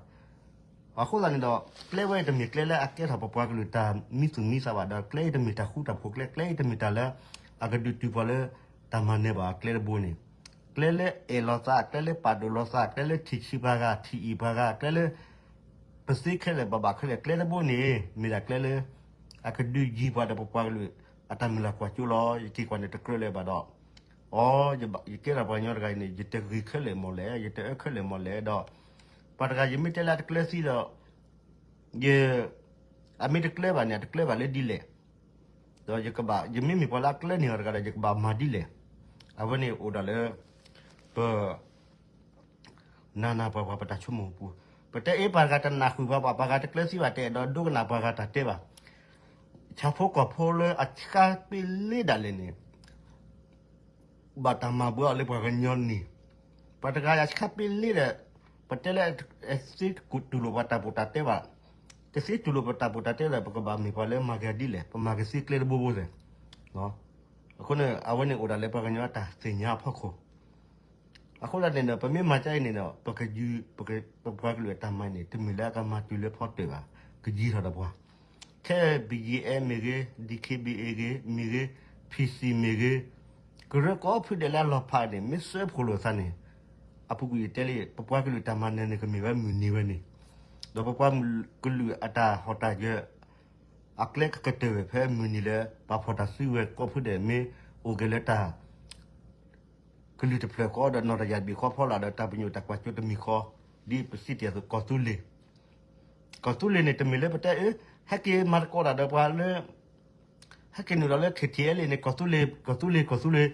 အဃိသတးန့ၣ်ဒီး ကျဲဝဲအံၤတမ့ၢ်ကျဲလၢအကဲထီၣ်ပပှၤကလုာ်တၢ်မံသူၣ်မံသးဘၣ်ဒီး ကျဲအံၤတမ့ၢ်တၢ်ဃူတၢ်ဖိးကျဲ ကျဲအံၤတမ့ၢ်တၢ်လၢ အကဒုးတုၤပှၤလၢ တၢ်မၤနၢၤဘၣ် ကျဲတဘိန့ၣ် ကျဲလၢအဲၣ်လီၤသး ကျဲလၢပာ်ဒိၣ်လီၤသး ကျဲလၢထံၣ်ဆံးပှၤဂၤ ထံၣ်အံၤပှၤဂၤ ကျဲလၢ ပသ့ခဲလၢာ်ဘၣ်ဘၣ်ခဲလၢာ် ကျဲတဘိန့ၣ် မ့ၢ်ဒၣ်ကျဲလၢ အကဒုးယံၤပှၤဒီးပပှၤကလုာ် အတၢ်မုၢ်လၢ်ကွၢ်စိလီၤ ယက့ၤကွၢ်န့ၣ်တကြၢးလၢၤဘၣ်ဒီး အီ ယကဲထီၣ်ပှၤကညီတဂၤအံၤန့ၣ် ယတဂ့ၤခဲလၢာ်မးလဲၣ်, ယတအၢခဲလၢာ်မးလဲၣ်ဒီး ပှၤတဂၤယမ့ၢ်တဲလၢအတကျၢၤသံဒီး ယ အမ့ၢ်တကျၢၤဘၣ်န့ၣ် အတကျၢၤဘၣ်လၢဒ်လဲၣ်, ဒီးယကဘၣ် ယမ့မ့ၢ်ပှၤလၢအကျၢၤန့ၢ်အီၤတဂၤဒီး ယကဘၣ်မၤဒ်လဲၣ်. အဝဲန့ၣ်အိၣ်ဒီးလၢ ပ နၤနၤပှၤပှၤပတၢ်ဆိကမိၣ်ပူၤ, ပတဲအ့ၣ် ပှၤတဂၤတနၢ်ဃုာ်ပှၤဘၣ်, ပှၤဂၤတကျၢၤသံဘၣ် တအဲၣ်ဒိးဒိကနၣ်ပှၤဂၤတၢ်တဲဘၣ်. ဆၣ်ဖိကီၢ်ဖိလၢအဆါပ့လ့ဒၣ်လဲာ်န့ၣ် ဘၣ်တၢ်မၤဘှါအီၤလၢပှၤကညီန့ၣ်, ပှၤတဂၤအဆါပ့လ့ဒီး ပတဲလၢ သ့တူၢ်လိာ်ပှၤတၢ်ပူၤတၢ်တဲဘၣ်, တသ့တူၢ်လိာ်ပတၢ်ပူၤတၢ်တဲဒီး ပကဘၣ်မ့ၢ်ပှၤလၢမၤက့ၤဒ်လဲၣ်, ပမၤကသ့ကျဲတဘိဘိလဲၣ်. အဃိန့ၣ် အဝဲန့ၣ်အိၣ်ဒၣ်လၢပှၤကညီအတၢ်သ့ၣ်ညါအဖီခိၣ် အဃိသတးန့ၣ်ဒီး ပမ့ၢ်မၤကါအံၤန့ၣ်ဒီး ပကယုၢ် ပပှၤကလုာ်အတၢ်မၤန့ၣ် တမ့ၢ်လၢအကမၤတုၤလၢဖီတၢၣ်ဘၣ်, ကယံၤထီၣ်ဒီးပှၤ, ခဲ ဘီၣ်ကၠံၣ်အဲၣ် မ့ၢ်ဂ့ၤ, ဒံၣ်ခ့ဘံၣ်အ့ၣ်ဂ့ၤ မ့ၢ်ဂ့ၤ, ဖံၣ်စံၣ်မ့ၢ်ဂ့ၤ, ကရၢကိးဖုဒဲးလၢအလီၤဖးန့ၣ် မ့ၢ်စၢဖှိၣ်လိာ်သးန့ၣ်, အပူၤကွံာ်ယတဲလံ ပပှၤကလုာ်တၢ်မၤနၢၤန့ၣ် ကမ့ၢ်ဝဲမုၢ်နံၤဝဲန့ၣ်, ဒီးပပှၤကလုာ်အတၢ်ဟီၣ်တၢ်ယၢၤ အကျဲကကတၢၢ်ဝဲဖဲမုၢ်နံၤလၢ ပှၤဖီၣ်တၢ်စုကဝဲၤကိးဖုဒဲး မ့ၢ်အိၣ်က့ၤလၢတၢ် ကလုာ်တဖျၢၣ်ဃီဒီး နီၢ်တယၢ်တဘ့ၣ်ဃီဖီလာ်ဒီး တၢ်ပညိၣ်တၢ်ကွၢ်စိတမံၤဃီ, ဒ်ပစံးတ့ၢ်အသိး ကီၢ်သူလ့ၤ, ကီၢ်သူလ့ၤန့ၣ် တမ့ၢ်လၢပတဲအၢ ဟဲက့ၤမၤသကိးတၢ်ဒီးပှၤလၢ ဟဲက့ၤနုာ်လီၤလၢ ခ့ၣ်ထံၣ်အဲလ့ၣ်န့ၣ် ကီၢ်သူလ့ၤ ကီၢ်သူလ့ၤ ကီၢ်သူလ့ၤ,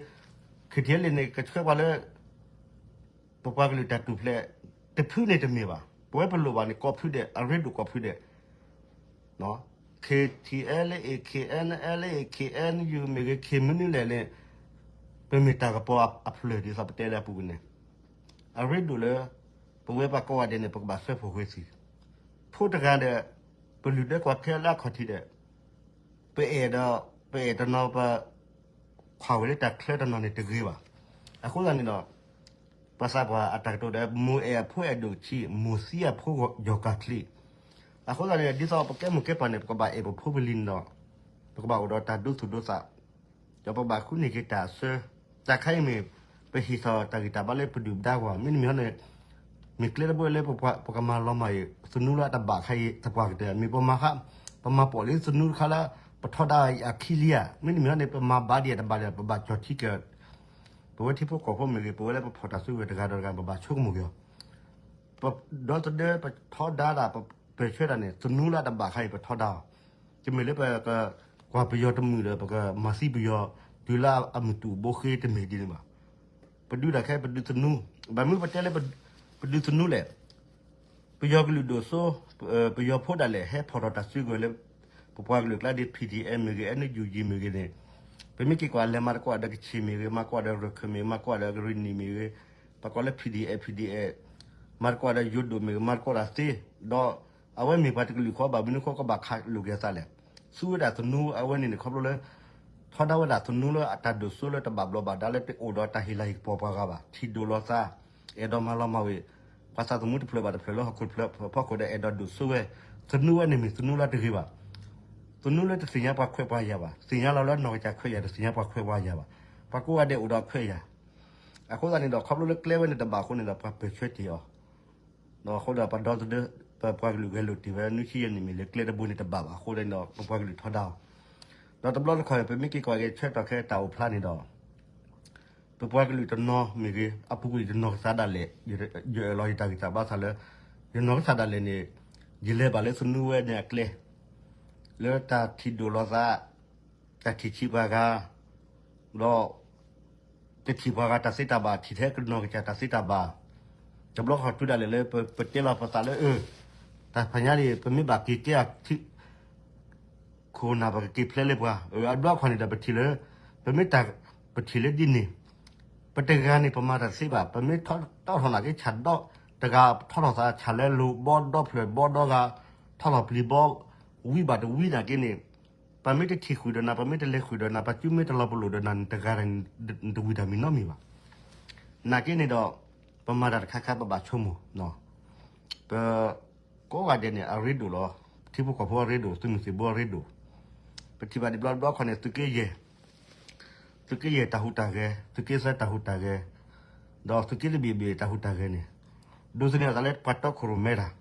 ခ့ၣ်ထံၣ်အဲလ့ၣ်န့ၣ် ကဆှၢပှၤလၢ ပပှၤကလုာ်တၢ်ထူၣ်ဖျဲး တဖုန့ၣ်တမ့ၢ်ဘၣ်. ပဝဲပလိၣ်ဘၣ်န့ၣ် ကိးဖုဒဲး အရ့ဒိၣ်ကိးဖုဒဲး, ခ့ၣ်ထံၣ်အဲလ့ၣ် ခ့ၣ်အဲၣ်အဲလ့ၣ် ခ့ၣ်အဲၣ်ယူၣ်မ့ၢ်ဂ့ၤ ခ့ၣ်မနုၤလဲၣ်န့ၣ် ပမ့ၢ်တၢ်ကပီၤအဖျၢၣ်ဒ်သိးပတဲလၢအပူၤကွံာ်န့ၣ်, အရ့ဒိၣ်လၢ ပဝဲပှၤကိးဂၤဒဲးန့ၣ် ပကဘၣ်စၢဖှိၣ်ဃ့သံ, ဖိတဂၤဒီး ပလုၢ်ဒၢကွၢ်ထွဲလၢအခီၣ်ထံးဒီး ပအဲၣ်ဒီး ပအဲၣ်တနီၤပ ခွၢ်ဝဲလၢတၢ်ချၢတနီၤန့ၣ်တဂ့ၤဘၣ်. အဃိသတးန့ၣ်ဒီး ပှၤသးပှၢ်အတၢ်ကတိၤဒီး မိၢ်အဲၣ်အဖိအဲၣ်ဒိၣ်ဆံး မိၢ်သံအဖိယီၢ်ကၢ်ချံး, အဃိသတးန့ၣ် ဒ်သိးပကဲမိၢ်ကဲပၢ်န့ၣ် ပကဘၣ်အဲၣ်ပဖိပလံၤန့ၣ်ဒီး ပကဘၣ်အိၣ်ဒီးတၢ်ဒိသူၣ်ဒိသး ဒီးပဘၣ်ဃုန့ၢ်က့ၤတၢ်အဆၢ, တၢ်ခါအံၤမ့ၢ် ပဟ့ၣ်ထီၣ်တၢ်ဂံၢ်တၢ်ဘါလၢပဒုၣ်ပဒါကွၢ် မ့တမ့ၢ်ဟီန့ၣ် မ့ၢ်ကျဲတဘိလၢပကမၤလီၤမၢ်အံၤ သနူလၢအတဘၣ်ခါအံၤ သပှၢ်ကတၢၢ် မ့ၢ်ပမၤဃါ ပမၤပိာ်လံသနူတခါလၢ ပထီဒါအခံလံဧါ, မ့တမ့ၢ်ဟီန့ၣ် ပမၤဘၣ်ဒံးအတဘၣ်ဒီး ပဘၣ်ကၠီၣ်ထံကၢၢ်, ပဝဲထံဖိကီၢ်ဖိမ့ၢ်ဂ့ၤ ပဝဲလၢပဖီၣ်တၢ်စုကဝဲၤတဂၤဒီးတဂၤ ပဘၣ်ဆိကမိၣ်က့ၤအီၤ ပဒီသဒၢပထီဒါတၢ် ပပၢၢ်ဆၢတၢ်န့ၣ် သနူလၢအတဘၣ်ခါအံၤ ပထီဒါအီၤ, တမ့ၢ်လၢပကကွၢ်ပယီၤတမုာ်ဒီး ပကမၤသံပယီၤ တုၤလၢအမုာ်တူာ်ဘိဃ့တမ့ၢ်ဒ်န့ၣ်ဘၣ်. ပဒုးတၢ်ခဲ ပဒုးသနူ, ဘၣ်မနုၤပတဲလၢ ပဒုးသနူလဲၣ်. ပယီၤကလုာ်ဒိၣ်စိ, ပယီၤဖိဒၣ်လဲာ် ဟဲဖီၣ်ထီၣ်တၢ်စုကဝဲၤလၢ ပပှၤကလုာ်ကျါဒ် ပီၣ်ထံၣ်အဲၣ်မ့ၢ်ဂ့ၤ အဲၣ်ယူၣ်ယံၣ်မ့ၢ်ဂ့ၤန့ၣ်, ပမ့ၢ်က့ၤကွၢ်လဲၤမၤသကိးဒီးကချ့ၣ်မ့ၢ်ဂ့ၤ မၤသကိးဒီးရခၢၣ်မ့ၢ်ဂ့ၤ မၤသကိးဒီးကရံၣ်နံၣ်မ့ၢ်ဂ့ၤ, ပကိးလၢ ပီၣ်ထံၣ်အဲၣ် ပီၣ်ထံၣ်အဲၣ်, မၤသကိးဒီးယိၤဒိၣ်မ့ၢ်ဂ့ၤ မၤသကိးတၢ်သ့, ဒီးအဝဲမ့ၢ်ပှၤတကလုာ်ဃီ ဘၣ်မနုၤဃီကဘၣ်ခးလိာ်က့ၤအသးလဲၣ်. သူဝဲဒၣ်သနူအဝဲန့ၣ်န့ၣ် ခီဖျိလၢ ထီဒါဝဲဒၣ်သနူလၢအတၢ်ဒိၣ်စိလၢတဘၣ်ဘျီးဘၣ်ဒါလၢတအိၣ်ဒီးတၢ်ဟ့ၣ်လၤဟ့ၣ်ကပီၤပှၤဂၤဘၣ်, ထံၣ်ဒိၣ်လီၤသး, အဲၣ်ဒိးမၤလီၤမၢ်ဝဲ, ပှၤသးသမူတဖျၢၣ်ဘၣ်တဖျၢၣ်လၢဟီၣ်ခိၣ်တဖျၢၣ်ဖီခိၣ်ဒီးအဲၣ်ဒိးဒိၣ်စိဝဲ, သနူဝဲန့ၣ်မ့ၢ်သနူလၢတဂ့ၤဘၣ်. သနူလၢတသ့ၣ်ညါပှၤခွဲးပှၤယာ်ဘၣ်, သ့ၣ်ညါလီၤလၢနီၢ်ကစၢ်ခွဲးယာ် တသ့ၣ်ညါပှၤခွဲးပှၤယာ်ဘၣ်. ပှၤကိးဂၤဒဲးအိၣ်ဒီးခွဲးယာ်, အဃိသတးန့ၣ်ဒီး ခီဖျိလၢကျဲဝဲန့ၣ်တဘၣ်အဃိန့ၣ်ဒီး ပှၤပၢၢ်ဆၢတ့ၢ်အီၤ ဒီးအဃိဒီးပဒီသဒၢ ပပှၤကလုာ်ဂဲၤလိာ်တ့ၢ်ဝဲ နွံဆံယဲၢ်နံၣ်မ့ၢ်လၢကျဲတဘိန့ၣ်တဘၣ်ဘၣ်အဃိဒီး ပပှၤကလုာ်ထီဒါအီၤ, ဒီးတဘျီတခီၣ် ပမ့ၢ်က့ၤကွၢ်က့ၤဆၢကတီၢ်ခဲအံၤတၢ်အိၣ်ဖျါန့ၣ်ဒီး ပပှၤကလုာ်တနီၤမ့ၢ်ဂ့ၤ အပူၤကွံာ်တနီၤကစၢ်ဒၣ်လဲာ်, ယအၢၣ်လီၤယတၢ်ဂံၢ်တၢ်ဘါစၢ်လၢ ယနီၢ်ကစၢ်ဒၣ်လဲာ်န့ၣ် ယလဲၤဘၣ်လၢသနူဝဲန့ၣ်အကျဲ လၢတၢ်ထံၣ်ဒိၣ်လီၤသး, တၢ်ထံၣ်ဆံးပှၤဂၤ, ဒီး တထံၣ်ပှၤဂၤတၢ်သ့တၢ်ဘၣ်, ထံၣ်ထဲကနီၢ်ကစၢ်တၢ်သ့တၢ်ဘၣ်, တဘျီဃီတုၤဒၣ်လဲာ်လၢပတဲလီၤပသးလၢအၢ, တၢ်ဖးညါန့ၣ် ပမ့ၢ်ဘၣ်က့ၤကဲအီၤ ခိၣ်နၢ်ပကက့ၤဖျဲးလၢပှၤ, အဘျီအခီၣ်န့ၣ်ဒီးပထံၣ်လၢ, ပမ့ၢ်တၢ်ပထံၣ်လၢဒ်န့ၣ်, ပတဂၤန့ၣ် ပမၤတၢ်တသ့ဘၣ်, ပမ့ၢ်တီထီၣ်နာ်က့ ဆၣ်ဒီ တဂၤထီထီၣ်သး ဆၣ်လၢလိၤဘီဒီဖျၢၣ်ဘီဒီဂၤ, ထီထီၣ်ပျံၤဘီ, ဝံဘၣ်တဝံနာ်က့န့ၣ်, ပမ့ၢ်တထံၣ်ဃုာ်ဒီးနၤ, ပမ့ၢ်တလဲၤဃုာ်ဒီးနၤ, ပစုမ့ၢ်တလီၤပလိာ်ဒီးနၤန့ၣ် တဂၤန့ၣ် နတဝံၤတၢ်မံၤနီတမံၤဘၣ်. နာ်က့န့ၣ်ဒီး ပမၤတၢ်တခါခါပဘၣ်ဆိကမိၣ်, ပ ကိးဂၤဒဲးန့ၣ် အရ့ဒိၣ်လီၤ, ထံဖိကီၢ်ဖိအရ့ဒိၣ်, သုးမုၢ်သံၣ်ဘိအရ့ဒိၣ်, ပထံၣ်ဘၣ်ဒံးဘျီတဘျီခီန့ၣ် သုးက့ယဲၢ်, သုးက့ယဲၢ်တၢ်ဟူးတၢ်ဂဲၤ, သုးက့သၢတၢ်ဟူးတၢ်ဂဲၤ, ဒီးသုးက့တဘ့ၣ်ဘ့ၣ်တၢ်ဟူးတၢ်ဂဲၤန့ၣ်, ဒိးသန့ၤအသးလၢပှၤတီခိၣ်ရိၣ်မဲတၢ်,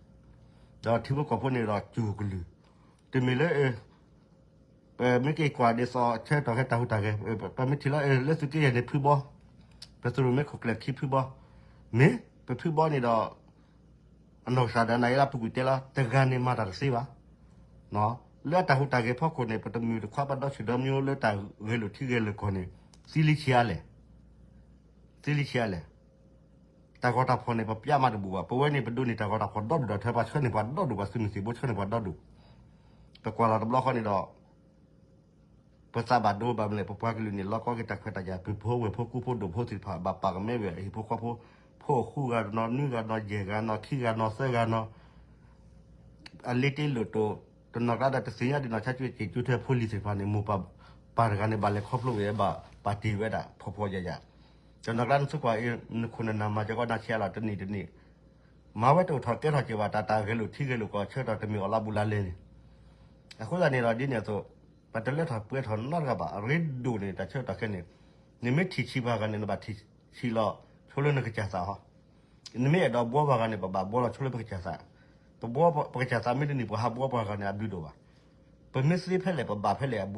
ဒီးထံဖိကီၢ်ဖိန့ၣ်ဒီးစူၢ်ကလုၢ်, တမ့ၢ်လၢ ပမ့ၢ်က့ၤကွၢ်ဒ်သိးဆၢကတီၢ်ခဲအံၤတၢ်ဟူးတၢ်ဂဲၤ, ပမ့ၢ်ထံၣ်လၢလၢသုးက့ယဲၢ်န့ၣ်ဖုဘီ, ပသုးရိၣ်မဲခိၣ်ကျၢၢ်ခံဖုဘီ, မ့ၢ်ပဖုဘီန့ၣ်ဒီး အနီၢ်ကစၢ်ဒီးနၤအံၤလၢအပူၤကွံာ်တဲလီၤ တဂၤန့ၣ်မၤတၢ်တသ့ဘၣ်. လၢအတၢ်ဟူးတၢ်ဂဲၤဖီခိၣ်န့ၣ် ပတမုာ်တခွါပဒီဆံးဒီမံၤလၢတၢ်ဂဲၤလိာ်ထံဂဲၤလိာ်ကီၢ်န့ၣ် သံလံဆံးအါလဲၣ်, သံလံဆံးအါလဲၣ်. တၢ်ဂီၤတၢ်ဖီၣ်န့ၣ် ပပျးမးတဘူၣ်ဘၣ်. ပဝဲန့ၣ်ပဒိးန့ၢ်တၢ်ဂီၤတၢ်ဖီၣ်ဒီဒူၣ်ဒီး ထဲပှၤဆှၢန့ၢ်ပှၤဒီဒူၣ် ပှၤသုးမုၢ်သံၣ်ဘိဆှၢန့ၢ်ပှၤဒီဒူၣ်. ပကွၢ်လီၤတဘျီဃီန့ၣ်ဒီး ပသးဘၣ်ဒိဘၣ်မနုၤလဲၣ် ပပှၤကလုာ်န့ၣ် လီၤကီက့ၤတၢ်ခွဲးတၢ်ယာ် ပဖိဝဲၢ်ဖိကူဖိဒိၣ်ဖိသ့ၣ်တဖၣ် ဘၣ်ပာ်ကမဲဝဲအဟံၣ်ဖိဃီဖိ, ဖိဃုဂၤနီၤ နွံဂၤနီၤ ယဲၢ်ဂၤနီၤ ခံဂၤနီၤ သၢဂၤနီၤ အလ့တ့လိာ်တိၣ် တနီၤကျါဒီးတသ့ၣ်ညါဒ်နီၤ ဆါကၠူကၠ့ၤကၠူထဲဖိလံၤသ့ၣ်တဖၣ်န့ၣ် မိၢ်ပၢ်တဂၤန့ၣ် ဘၣ်လဲၤခီဖျိဝဲ ဘၣ်ပာ်တ့ၢ်ဝဲဒၣ် ဖှီၣ်ဖှီၣ်ယာ်ယာ်. တနီၤကျါနသုကွၢ်အံၤ နခိၣ်နနၢ်မၤစၢၤကီးနၤဆံးအါလီၤ တနံၣ်တနံၣ် မၤဝဲတအိၣ်ထီၣ်ကဲထီၣ်က့ၤဘၣ် တၢ်တၢ်ဂဲၤလိာ်ထံဂဲၤလိာ်ကီၢ် ဆၢကတီၢ်တမ့ၢ်အီၤလီၤဘူးလါလဲန့ၣ်. အဃိသတးန့ၣ်ဒီးဒ်န့ၣ်အသိး ပတလၢထီၣ်ပှဲၤထီၣ်နီတဂၤဘၣ်. အရ့ဒိၣ်န့ၣ် တၢ်ဆၢကတီၢ်ခဲန့ၣ် နမ့ၢ်ထံၣ်ဆံးပှၤဂၤန့ၣ် နဘၣ်ထံၣ်ဆံးလီၤ ဆိလၢနကစၢ်သးဟီ. နမ့ၢ်အဲၣ်ဒိးဘှီပှၤဂၤန့ၣ် ပဘၣ်ဘှီလီၤဆိလၢပကစၢ်သး. ပဘှီပကစၢ်သးမ့ၢ်တန့ၢ် ပှၤဟးဘှီပှၤဂၤန့ၣ် အဘျုးဒိၣ်ဘၣ်. ပမ့ၢ်သ့ဖဲလဲၣ် ပဘၣ်ဖဲလဲၣ်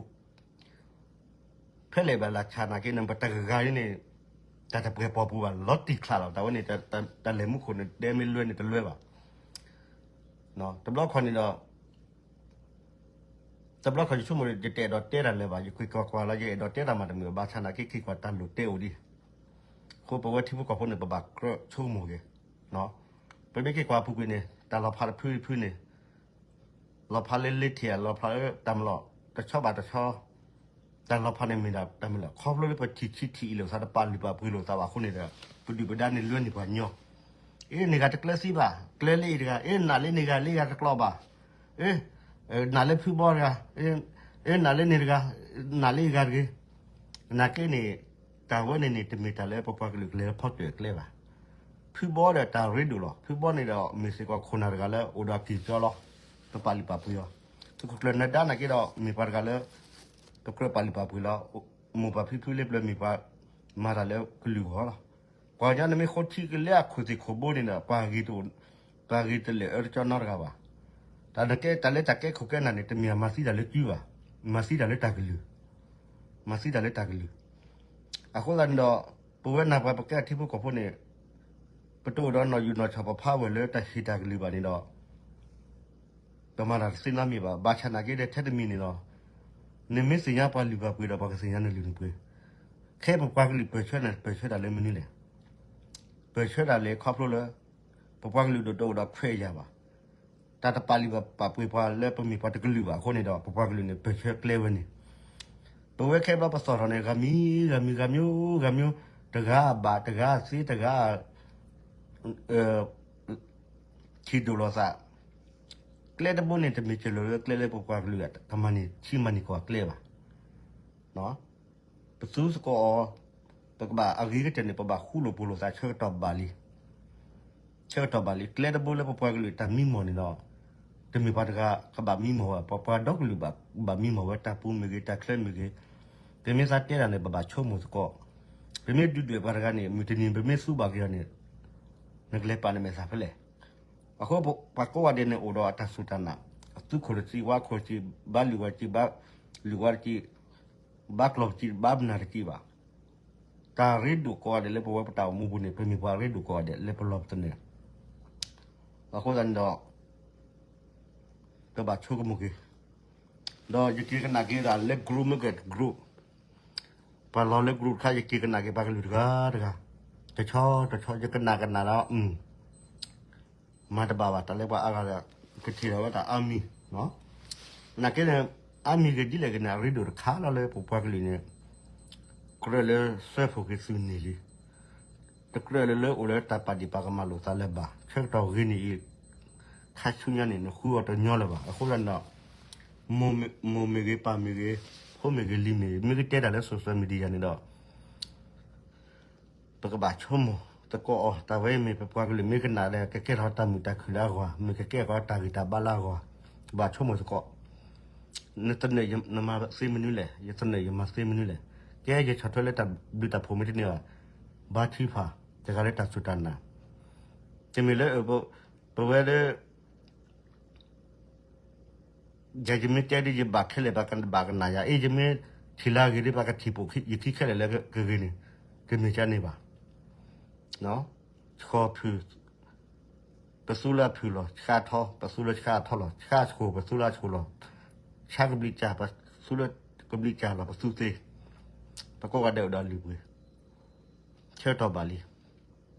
ဖဲလဲၣ်ဘၣ်လၢဆၣ်နာ်က့န့ၣ် ပတဂၤအံၤန့ၣ် တၢ်တပှဲၤပိာ်ပူၤဘၣ် လီၤတံၢ်ချးလီၤ. တၢ်ဝဲန့ၣ် တၢ်လဲၤမူခိၣ်န့ၣ် တဲမ့ၢ်လွဲန့ၣ်တလွဲဘၣ်. တဘျီခီန့ၣ်ဒီး တဘျီခီယဆိကမိၣ် ယတအဲၣ်ဒိးတဲတၢ်လၢၤဘၣ် ယက့ၤကွၢ်ကွၢ်လီၤ ယအဲၣ်ဒိးတဲတၢ်မးတမုာ် ဘၣ်ဆၣ်နာ်က့ က့ၤကွၢ်တၢ်လိၣ်တဲအိၣ်ဒံး. အဃိပဝဲထံဖိကီၢ်ဖိန့ၣ် ပဘၣ်ကြၢးဆိကမိၣ်က့ၤ. ပမ့ၢ်က့ၤကွၢ်ပူၤကွံာ်န့ၣ် တၢ်လီၤဖးတဖုတဖုန့ၣ် လီၤဖးလၢလ့ထံး လီၤဖးလၢတၢ်မလီၢ် တဆီဘၣ်တဆီ တၢ်လီၤဖးန့ၣ်မ့ၢ်ဒၣ်တၢ်မ့ၢ်လီၤ ခီဖျိလၢပထံၣ်ဆံးထံၣ်အံၤလိာ်သး တပာ်လုၢ်ပာ်ပှ့ၤလိာ်သးဘၣ်အဃိန့ၣ်ဒီး ပဒုၣ်ပဒါန့ၣ်လွဲန့ၢ်ပှၤညီ. အ့ၣ်န့ၣ်ဂၤတကျဲသံဘၣ် ကျဲလၢအံၤတဂၤ အ့ၣ်နာ်လၢန့ၣ်ဂၤ လၢဂၤတကျီဘၣ်. အ့ၣ် နာ်လၢဖုဘီတဂၤ အ့ၣ်နာ်လၢန့ၣ်တဂၤ နာ်လၢဂၤတဂ့ၤ. နာ်က့န့ၣ် တၢ်ဝဲန့ၣ်န့ၣ် တမ့ၢ်တၢ်လၢပပှၤကလုာ်ကလဲၤဖီတၢၣ်ကျဲဘၣ်. ဖုဘီဒီးတၢ်ရ့ဒိၣ်လီၤ. ဖုဘီန့ၣ်ဒီးမ့ၢ်စ့ၢ်ကီးခိၣ်နၢ်တဂၤလၢအိၣ်ဒီးအကံၢ်ကီလီၤ. ပပာ်လုၢ်ပာ်ပှ့ၤအီၤ. သုးခိၣ်ကျၢၢ်နၢၤဒါနာ်က့ဒီး မ့ၢ်ပှၤတဂၤလၢ ပကြၢးပာ်လုၢ်ပာ်ပှ့ၤလီၤ. မိၢ်ပၢ်ဖံဖုလၢပျၢၤမ့ၢ်ပှၤမၤတၢ်လၢကလုာ်ဂီၢ်လီၤ. ပှၤကညီန့ၣ်မ့ၢ်ဃိထံကလဲအခိၣ်သ့ၣ်ခိၣ်ဘိန့ၣ်ဒီး ပှၤဂ့ၤတအိၣ် ပှၤဂ့ၤတလၢာ်အၢတကၠီနီတဂၤဘၣ်. တၢ်နကဲတၢ်လၢတၢ်ကဲခိၣ်ကဲနၢ်န့ၣ် တမ့ၢ်မၤသံတၢ်လၢစုဘၣ်. မၤသံတၢ်လၢတၢ်ကလုၢ် မၤသံတၢ်လၢတၢ်ကလုၢ်. အဃိသတးန့ၣ်ဒီး ပဝဲနၢ်ပှၤပကဲထံဖိကီၢ်ဖိန့ၣ် ပတအိၣ်ဒီးနီၢ်ယူၢ်နီၢ်ဆီၣ်ပဖးဝဲလၢတၢ်ဟ့ၣ်တၢ်ကလုၢ်ဘၣ်န့ၣ်ဒီး ပမၤတၢ်တသ့နီတမံၤဘၣ်. ဘၣ်ဆၣ်နာ်က့ဒီးထဲတမံၤန့ၣ်ဒီး နမ့ၢ်သ့ၣ်ညါပှၤလုၢ်ပှၤပှ့ၤဒီး ပှၤကသ့ၣ်ညါနလုၢ်နပှ့ၤ. ခဲအံၤပပှၤကလုာ်ပၢၢ်ဆၢန့ၣ် ပၢၢ်ဆၢတၢ်လၢမနုၤလဲၣ်. ပၢၢ်ဆၢတၢ်လၢခီဖျိလၢ ပပှၤကလုာ်ဒိၣ်တအိၣ်ဒီးခွဲးယာ်ဘၣ်. တၢ်တပာ်လုၢ်ပာ်ပှ့ၤပှၤလၢပမ့ၢ်ပှၤတကလုာ်ဘၣ်အဃိန့ၣ်ဒီး ပပှၤကလုာ်န့ၣ် ပၢၢ်ဆၢကျဲဝဲန့ၣ် ပဝဲခဲဘျီပသီၣ်ထီၣ်န့ၣ် ဂၤမံၤဂၤမံၤဂၤမံၤ တဂၤအဘၣ်တဂၤအသ့တဂၤ ထံၣ်ဒိၣ်လိာ်သး. ကျဲတဘိန့ၣ် တမ့ၢ်ကလၢာ်လၢကျဲလၢပပှၤကလုာ် ကမၤန့ၢ်ထံမၤန့ၢ်ကီၢ်ကျဲဘၣ်. ပသူသကိးအီၤ ပကဘၣ်အဂ့ၤကတၢၢ်န့ၣ် ပဘၣ်ဃူလိာ်ဖိးလိာ်သးဆၢကတီၢ်ဘၣ်လံ. ဆၢကတီၢ်ဘၣ်လံ ကျဲတဘိလၢပပှၤကလုာ်တၢ်မံမီၢ်န့ၣ်ဒီး တမ့ၢ်ပှၤတဂၤကဘၣ်မံမီၢ်ဘၣ်, ပပှၤဒီကလုာ်ဘၣ်မံမီၢ်ဝဲ တၢ်ပူၤမ့ၢ်ဂ့ၤ တၢ်ချၢမ့ၢ်ဂ့ၤ, ပမ့ၢ်သးတဲတၢ်န့ၣ် ပဘၣ်ဆိကမိၣ်သကိး, ပမ့ၢ်ဒုၣ်ဒွဲၣ်ပှၤတဂၤန့ၣ် မုၢ်တနံၤပမ့ၢ်သူဘၣ်က့ၤအီၤန့ၣ် နကလဲၤပာ်နမဲာ်သးဖဲလဲၣ်. အဃိပှၤကိးဂၤဒဲးန့ၣ်အိၣ်ဒီးအတၢ်စူၢ်တၢ်နာ်, အသူခိၣ်တစံး ဝါခိၣ်တစံး ဘါလုၢ်ဝဲတစံး ဘါလုၢ်ဝဲတစံး, ဘါကျီၢ်တစံး ဘါပနၢ်တစံးဘၣ်. တၢ်ရ့ဒိၣ်ကိးဂၤဒဲးလၢပဝဲပတၢ်အိၣ်မူပူၤန့ၣ် ပမ့ၢ်ပှၤရ့ဒိၣ်ကိးဂၤဒဲးလၢပလီၢ်ပသနၢၣ်. အဃိသတးန့ၣ်ဒီး ပဘၣ်ဆိကမိၣ်က့ၤ, ဒီးယက့ၤကနၣ်က့ၤဒၣ်လၢ group မ့ၢ်ဂ့ၤ group, ပှၤလီၤလၢ group တခါ ယက့ၤကနၣ်က့ၤပှၤကလုာ်တဂၤတဂၤ, တဆီတဆီ ယကနၣ်ကနၣ်ဒီး မၤတဘၣ်ဘၣ် တၢ်လၢပှၤအါဂၤဒီး ကထံၣ်ထီၣ်ဝဲတၢ်အါမံၤ, နာ်က့န့ၣ် အါမံၤဂ့ၤဒ်လဲၣ်ဂ့ၤန့ၣ် အရ့ဒိၣ်တခါလီၤလၢပပှၤကလုာ်န့ၣ် ကြၢးလၢစၢဖှိၣ်က့ၤသုးန့ၣ်လံ. တကြၢးလၢလၢအိၣ်လၢတၢ်ပာ်ဒံးပာ်ကမၣ်လိာ်သးလၢၤဘၣ်. ဆၢကတီၢ်ဂ့ၤန့ၣ်အံၤ ခါဆူညါန့ၣ် နဃုအီၤတညီလၢၤဘၣ်. အဃိသတးန့ၣ်ဒီး မိၢ်မ့ၢ်ဂ့ၤ ပၢ်မ့ၢ်ဂ့ၤ ဖိမ့ၢ်ဂ့ၤ လံၤမ့ၢ်ဂ့ၤ မ့ၢ်ကတဲတၢ်လၢ social media န့ၣ်ဒီး ပကဘၣ်ဆိကမိၣ်သကိးအီၤ, တၢ်ဝဲအံၤမ့ၢ်ပပှၤကလုာ်မ့ၢ်ကနၣ်ဒီး ကကဲထီၣ်တၢ်မုာ်တၢ်ခုၣ်လၢအဂီၢ်, မ့ၢ်ကကဲထီၣ်တၢ်ဂံၢ်တၢ်ဘါလၢအဂီၢ်, ဘၣ်ဆိကမိၣ်သကိး. နသနၢၣ်ယမၤသ့မနုၤလဲၣ်, ယသနၢၣ်ယမၤသ့မနုၤလဲၣ်. ကဲယဆီၣ်ထွဲလၢတၢ်ဘျုးတၢ်ဖှိၣ်မ့ၢ်တန့ၢ်ဘၣ်, ဘါထုကဖၣ် တဂၤလၢတၢ်စူၢ်တၢ်နာ်, တမ့ၢ်လၢ ပဝဲလၢ ယၤယမ့ၢ်တဲဒ်ယဘၣ်ခဲလၢာ် ပှၤကဘၣ်ကနၣ်ယၤ, အ့ ယမ့ၢ်ထံၣ်လၢအဂ့ၤဒီး ပှၤကထံၣ်ပိာ်ယခံခဲလၢာ်လၢကဂ့ၤန့ၣ် တမ့ၢ်ကန့ၣ်ဘၣ်. ဆှီဖုၣ်, ပသူလၢအဖုၣ်လီၤ, ဆှါထီ, ပသူလၢဆှါထီလီၤ, ဆှါဆှိၣ်, ပသူလၢအဆှိၣ်လီၤ, ဆှါကဘျံးကၠၢ်, ပသူလၢကဘျံးကၠၢ်လီၤ, ပသူသ့, ပကိးဂၤဒဲးအိၣ်ဒီးအလုၢ်အပှ့ၤ, ဆၢကတီၢ်ဘၣ်လံ.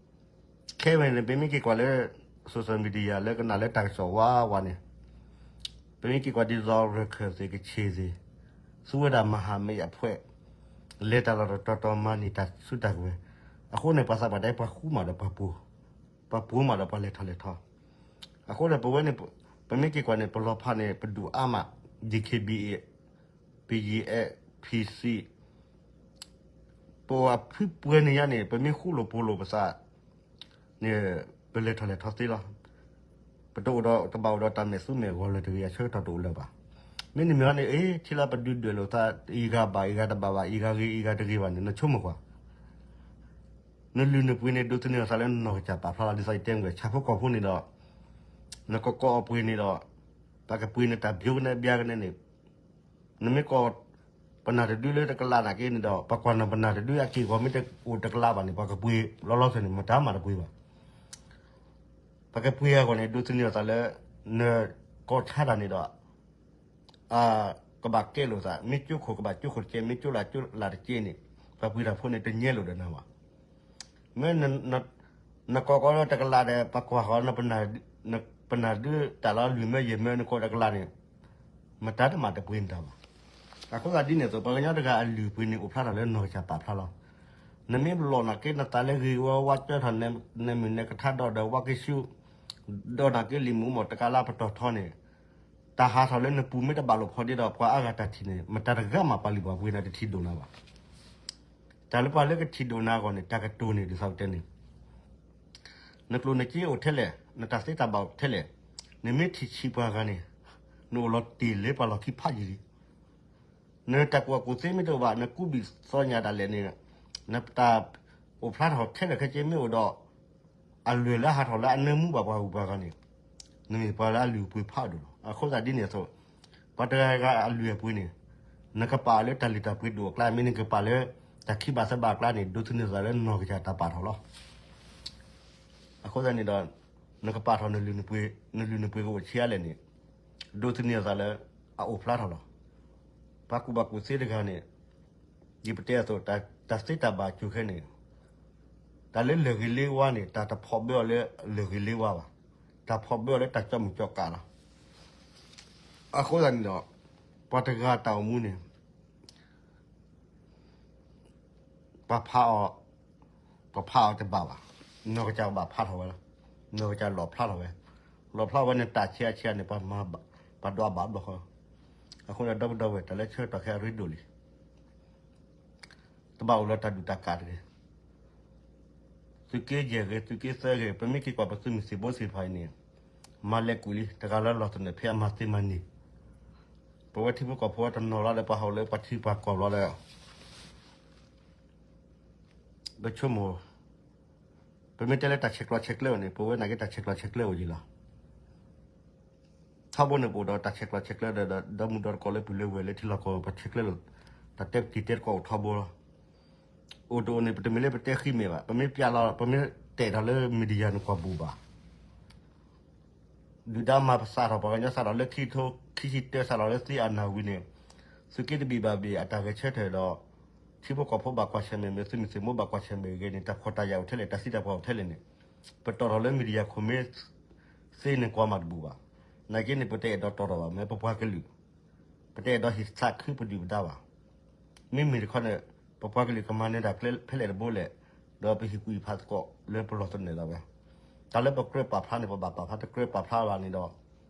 ခဲအံၤန့ၣ် ပမ့ၢ်က့ၤကွၢ်လၢ social media လၢကနၣ်လၢတၢ်ကစီၣ်ဝါဝါန့ၣ်, ပမ့ၢ်က့ၤကွၢ်ဒ်သိးရခၢၣ်သ့ၣ် ကချ့ၣ်သ့ၣ်, သူဝဲဒၣ်မၤဟးမ့ၢ်အဖှဲး, လဲၤတၢ်လီၢ်တတီၤတီၤ မၤန့ၢ်တၢ်စုတၢ်ကဝဲၤ, အဃိန့ၣ် ပှၤသးပှၢ်တဲ ပှၤဃူမးဒီးပှၤပှိၤ, ပှၤပှိၤမးဒီးပှၤလဲၤထီၣ်လဲၤထီ, အဃိန့ၣ် ပဝဲန့ၣ်, ပမ့ၢ်က့ၤကွၢ်န့ၣ် ပလီၤဖးန့ၣ် ပဒုၣ်အါမး, DKBA, ပယံၤအဲး, PC, ပဝဲဖုပှဲၤန့ၣ်ယါန့ၣ် ပမ့ၢ်ဃူလိာ်ဖိးလိာ်ပသးန့ၣ် ပလဲၤထီၣ်လဲၤထီသ့လီၤ. ပတအိၣ်ဒီး တဘၣ်အိၣ်ဒီးတၢ်မဲာ်သူမဲာ်ဂီၤလၢၤတဂ့ၤ အဆၢကတီၢ်တအိၣ်လၢၤဘၣ်. မ့မ့ၢ်န့ၣ်မ့ၢ်န့ၣ် အ့ ထံလၢပဒုးဒွဲၣ်လိာ်သး အံၤဂၤဘၣ် အံၤဂၤတဘၣ်ဘၣ် အံၤဂၤဂ့ၤ အံၤဂၤတဂ့ၤဘၣ်န့ၣ် နဆိကမိၣ်ကွၢ် နလုၢ်နပှ့ၤန့ၣ် ဒိးသန့ၤအသးလၢနီၢ်ကစၢ်ပာ်ဖျါလီၤ. ဒ်သိးယတဲမ့ၢ် ဆၣ်ဖိကီၢ်ဖိန့ၣ်ဒီး နကကိးအပှ့ၤန့ၣ်ဒီး ပကပှ့ၤန့ၣ်တၢ်ဘျီကနဲဘျါကနဲန့ၣ် နမ့ၢ်ကိး ပနၢ်တဒုလၢတကလးနာ်က့န့ၣ်ဒီး ပကွၢ်နီၢ်ပနၢ်တဒုအက့ၢ်အဂီၤမ့ၢ်တအိၣ်တကလးဘၣ်န့ၣ် ပှၤကပှ့ၤလီၤလီၤဆဲးန့ၣ် မတၤမးတပှ့ၤဘၣ်. ပကပှ့ၤအဂီၢ်န့ၣ် ဒိးသန့ၤအသးလၢ နကိးဆါတၢ်န့ၣ်ဒီး ကဘၣ်ကဲလိာ်သး မ့ၢ်ကၠိခိၣ်ကဘၣ်ကၠိခိၣ်တကဲ မ့ၢ်ကၠိလၢကၠိလၢတကဲန့ၣ် ပှၤပှ့ၤတၢ်ဖိန့ၣ် တညဲလိာ်ဒီးနၤဘၣ်. မ့ၢ်နကိးကီးလၢတကလးဒီး ပကွၢ်ဃီ ပနၢ်ဒုးတၢ်လီၤလွံၢ်မၢယဲၢ်မၢ နကိးတကလးန့ၣ် မတၤတမးတပှ့ၤနတၢ်ဘၣ်. အဃိသတးဒ်န့ၣ်အသိး ပှၤကညီတဂၤအလုၢ်အပှ့ၤန့ၣ် အိၣ်ဖျါထီၣ်လၢနီၢ်ကစၢ်ပာ်ဖျါလီၤ. နမ့ၢ်လီၤနာ်က့နသးလၢဂ့ၤဝါဝါ ကၠီထီၣ်နမဲာ်နကထါဒီး ဒီးဝါက့ၤဆူ ဒီးနာ်က့လံာ်မူမီၢ်တကလးပတီၢ်ထီန့ၣ် တၢ်ဟးထီၣ်လၢနပူၤမ့ၢ်တဘၣ်လိာ်ဖိးဒ့ဒီး ပှၤအါဂၤတၢ်ထံၣ်န့ၣ် မတၤတဂၤမးပှၤလုၢ်ပှၤပှ့ၤန့ၣ် တထံၣ်ဒိၣ်နၤဘၣ်. တၢ်လၢပှၤလၢကထံၣ်ဒိၣ်နၤအဂီၢ်န့ၣ် တၢ်ကတိၤန့ၣ် ဒ်သိးပတဲန့ၣ် နကျိၣ်နစ့အိၣ်ထဲလဲၣ်, နတၢ်သ့တၢ်ဘၣ်အိၣ်ထဲလဲၣ်, နမ့ၢ်ထံၣ်ဆံးပှၤဂၤန့ၣ် နအိၣ်လီၤတ့ၢ်လၢပှၤလီၢ်ခံဖးယံာ်လံ. နတၢ်ကူၣ်ဘၣ်ကူၣ်သ့မ့ၢ်တအိၣ်ဘၣ် နကူးဘံၣ်သီညါဒၣ်လဲာ်န့ၣ် နတၢ်အိၣ်ဖျါထီၣ်ခဲလၢာ်ခဲဆ့မ့ၢ်အိၣ်ဒီး အလွဲၢ်လၢအဟးထီၣ်လၢအနၢမူဘၣ်ပှၤဂုၤပှၤဂၤန့ၣ် နမ့ၢ်ပှၤလၢအလုၢ်အပှ့ၤဖးဒိၣ်လီၤ. အဃိသတးဒ်န့ၣ်အသိး ပှၤတဂၤဂၤအလုၢ်အပှ့ၤန့ၣ် နကပာ်အီၤလၢတၢ်လုၢ်တၢ်ပှ့ၤဒိၣ်အကျါ မ့ၢ်နကပာ်လၢတၢ်ခံဘၣ်သၢဘၣ်အကျါန့ၣ် ဒိးသန့ၤသးလၢနီၢ်ကစၢ်တၢ်ပာ်ထီၣ်လီၤ. အဃိသတးန့ၣ်ဒီး နကပာ်ထီၣ် နလုၢ်နပှ့ၤကအိၣ်ဆံးအါလဲၣ်န့ၣ် ဒိးသန့ၤအသးလၢ အအိၣ်ဖျါထီၣ်လီၤ. ပှၤကူၣ်ဘၣ်ကူၣ်သ့တဂၤန့ၣ် ဒ်ပတဲအသိး တၢ်သ့တၢ်ဘၣ်စူၤခဲန့ၣ် တၢ်လၢလၢၢ်ဂ့ၤလ့ဝါန့ၣ် တၢ်တဖီၣ်ဘၢအီၤလၢလၢၢ်ဂ့ၤလ့ဝါဘၣ်. တၢ်ဖီၣ်ဘၢအီၤလၢတၢ်ကၠီမုၢ်ကၠီကးလီၤ. အဃိသတးန့ၣ်ဒီး ပှၤတဂၤတၢ်အိၣ်မူန့ၣ် ပှၤဖးအီၤ, ပှၤဖးအီၤတဘၣ်ဘၣ်. နီၢ်ကစၢ်ဘၣ်ဖးထီၣ်ဝဲလီၤ. နီၢ်ကစၢ်လီၣ်ဖျါထီၣ်ဝဲ, လီၣ်ဖျါဝဲန့ၣ် တၢ်ဆံးအါဆံးအါန့ၣ် ပှၤမၤဘၣ်, ပှၤဒွးဘၣ်ဘျီဃီ. အဃိန့ၣ် ဒီပုၢ်ဒီဝဲၢ် တၢ်လၢဆၢကတီၢ်ခဲအံၤအရ့ဒိၣ်လံ. တဘၣ်အိၣ်လၢတၢ်ဒူၣ်တၢ်ကးတဂ့ၤ. သုးက့ယဲၢ်ဂ့ၤ, သုးက့သၢဂ့ၤ, ပမ့ၢ်က့ၤကွၢ်ပသုးမုၢ်သံၣ်ဘိသ့ၣ်တဖၣ်အံၤန့ၣ် မၤလဲၤကွံာ်လံ, တဂၤလၢလီၢ်သနၢၣ်ဖဲအမၤသ့မၤန့ၢ်. ပဝဲထံဖိကီၢ်ဖိတနီၤလီၤဒီး ပှၤဟးအိၣ်လၢပှၤထံပှၤကီၢ်ဘျီဒီး ပဆိကမိၣ်, ပမ့ၢ်တဲလၢတၢ်ဆဲးကျိးဆဲးကျၢအိၣ်န့ၣ် ပဝဲနာ်က့တၢ်ဆဲးကျိးဆဲးကျၢအိၣ်ယံၤလီၤ. ထီဘိန့ၣ်ပအိၣ်ဒီးတၢ်ဆဲးကျိးဆဲးကျၢဒီး ဒီမုၢ်ဒီတကိးလၢပုၢ်လၢဝဲၢ်လၢထံလီၢ်ကီၢ် ပဆဲးကျၢလိာ်, တၢ်တဲပတံၤတဲတကိးအိၣ်ထီဘိလီၤ. အိၣ်တအိၣ်န့ၣ် ပတမ့ၢ်လၢပတဲဃံမဲာ်ဘၣ်, ပမ့ၢ်ပျးလီၤ ပမ့ၢ်တဲာ်ထီၣ်လၢ media န့ၣ်ကွၢ်ဘူးဘၣ် ဒုၣ်ဒါမၤပသးထီၣ် ပှၤကညီစးထီၣ်လၢခံကထိခံဆံတၢ စးထီၣ်လၢသံအနၢ်ဝံၤန့ၣ် သုးက့တဘ့ၣ်ဘၣ်ဘ့ၣ်အတၢ်ဂဲၤဆၢထၢၣ်ဒီး ထံဖိကီၢ်ဖိဘၣ်ကွၢ်ဆၢၣ်မဲာ်မ့ၢ် သုးမုၢ်သံၣ်ဘိဘၣ်ကွၢ်ဆၢၣ်မဲာ်ဂ့ၤန့ၣ် တၢ်ဖှီၣ်တၢ်ယာ်အိၣ်ထဲလဲၣ် တၢ်သံတၢ်ပှၢ်အိၣ်ထဲလဲၣ်န့ၣ် ပတီၢ်ထီၣ်လၢ media ခိၣ်မ့ၢ်သ့န့ၣ်ကွၢ်မးတဘူးဘၣ်. နာ်က့န့ၣ် ပတအဲၣ်ဒိးတီၢ်ထီၣ်ဘၣ် မ့ၢ်ပပှၤကလုာ် ပတအဲၣ်ဒိးဟံးသးခုပဒုၣ်ပဒါဘၣ်. မ့မ့ၢ်တခီန့ၣ် ပပှၤကလုာ်ကမၤနၢၤတၢ်ကျဲဖဲလဲၣ်တဘိလဲၣ်, ဒီးပဟံၣ်ကူၣ်ဟံၣ်ဖးသကိးလၢပလီၢ်သနၢၣ်ဒၣ်ဝဲ. တၢ်လၢပကြၢးပာ်ဖျါန့ၣ် ပဘၣ်ပာ်ဖျါ, တကြၢးပာ်ဖျါဘၣ်န့ၣ်ဒီး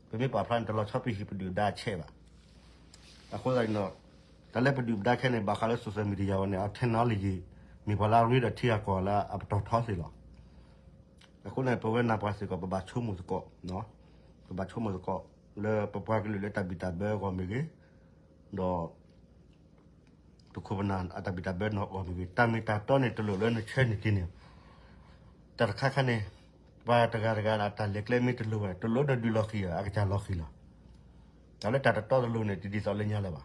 ပမ့ၢ်ပာ်ဖျါန့ၣ် တလီၤဆီပဟံၣ်ပဒုၣ်ပဒါအဆဲးဘၣ်. အဃိသတးန့ၣ်ဒီး တၢ်လၢပဒုၣ်ပဒါခဲန့ၣ် ဘၣ်ဃးလၢ social media ဝဲန့ၣ် အ technology မ့ၢ်ပှၤလၢအရ့ဒီးထံဂၤကီၢ်ဂၤလၢအပတီၢ်ထီသ့ၣ်လီၤ. အဃိန့ၣ် ပဝဲနၢ်ပှၤစ့ၢ်ကီး ပဘၣ်ဆိကမိၣ်သကိး, ပဘၣ်ဆိကမိၣ်သကိး လၢပပှၤကလုာ်လၢတၢ်ဘံၣ်တၢ်ဘၢအဂီၢ်မ့ၢ်ဂ့ၤ, ဒီး ပခိၣ်ပနၢ်အတၢ်ဘံၣ်တၢ်ဘၢအဂီၢ်မ့ၢ်ဂ့ၤ, တၢ်မ့ၢ်တၢ်တီန့ၣ် တလိၣ်လၢနဆၢန့ၢ်က့ၤန့ၣ်, တၢ်တခါခါန့ၣ် ပှၤတဂၤတဂၤအတၢ်လဲၤကျဲမ့ၢ်တလိၣ်ဘၣ် တလိၣ်လၢနဒုးလီၤဃံၤ အကစၢ်လီၤဃံၤလီၤ. တၢ်လၢတၢ်တတီတလိၤန့ၣ် တဒ်သိးလၢညါလၢၤဘၣ်.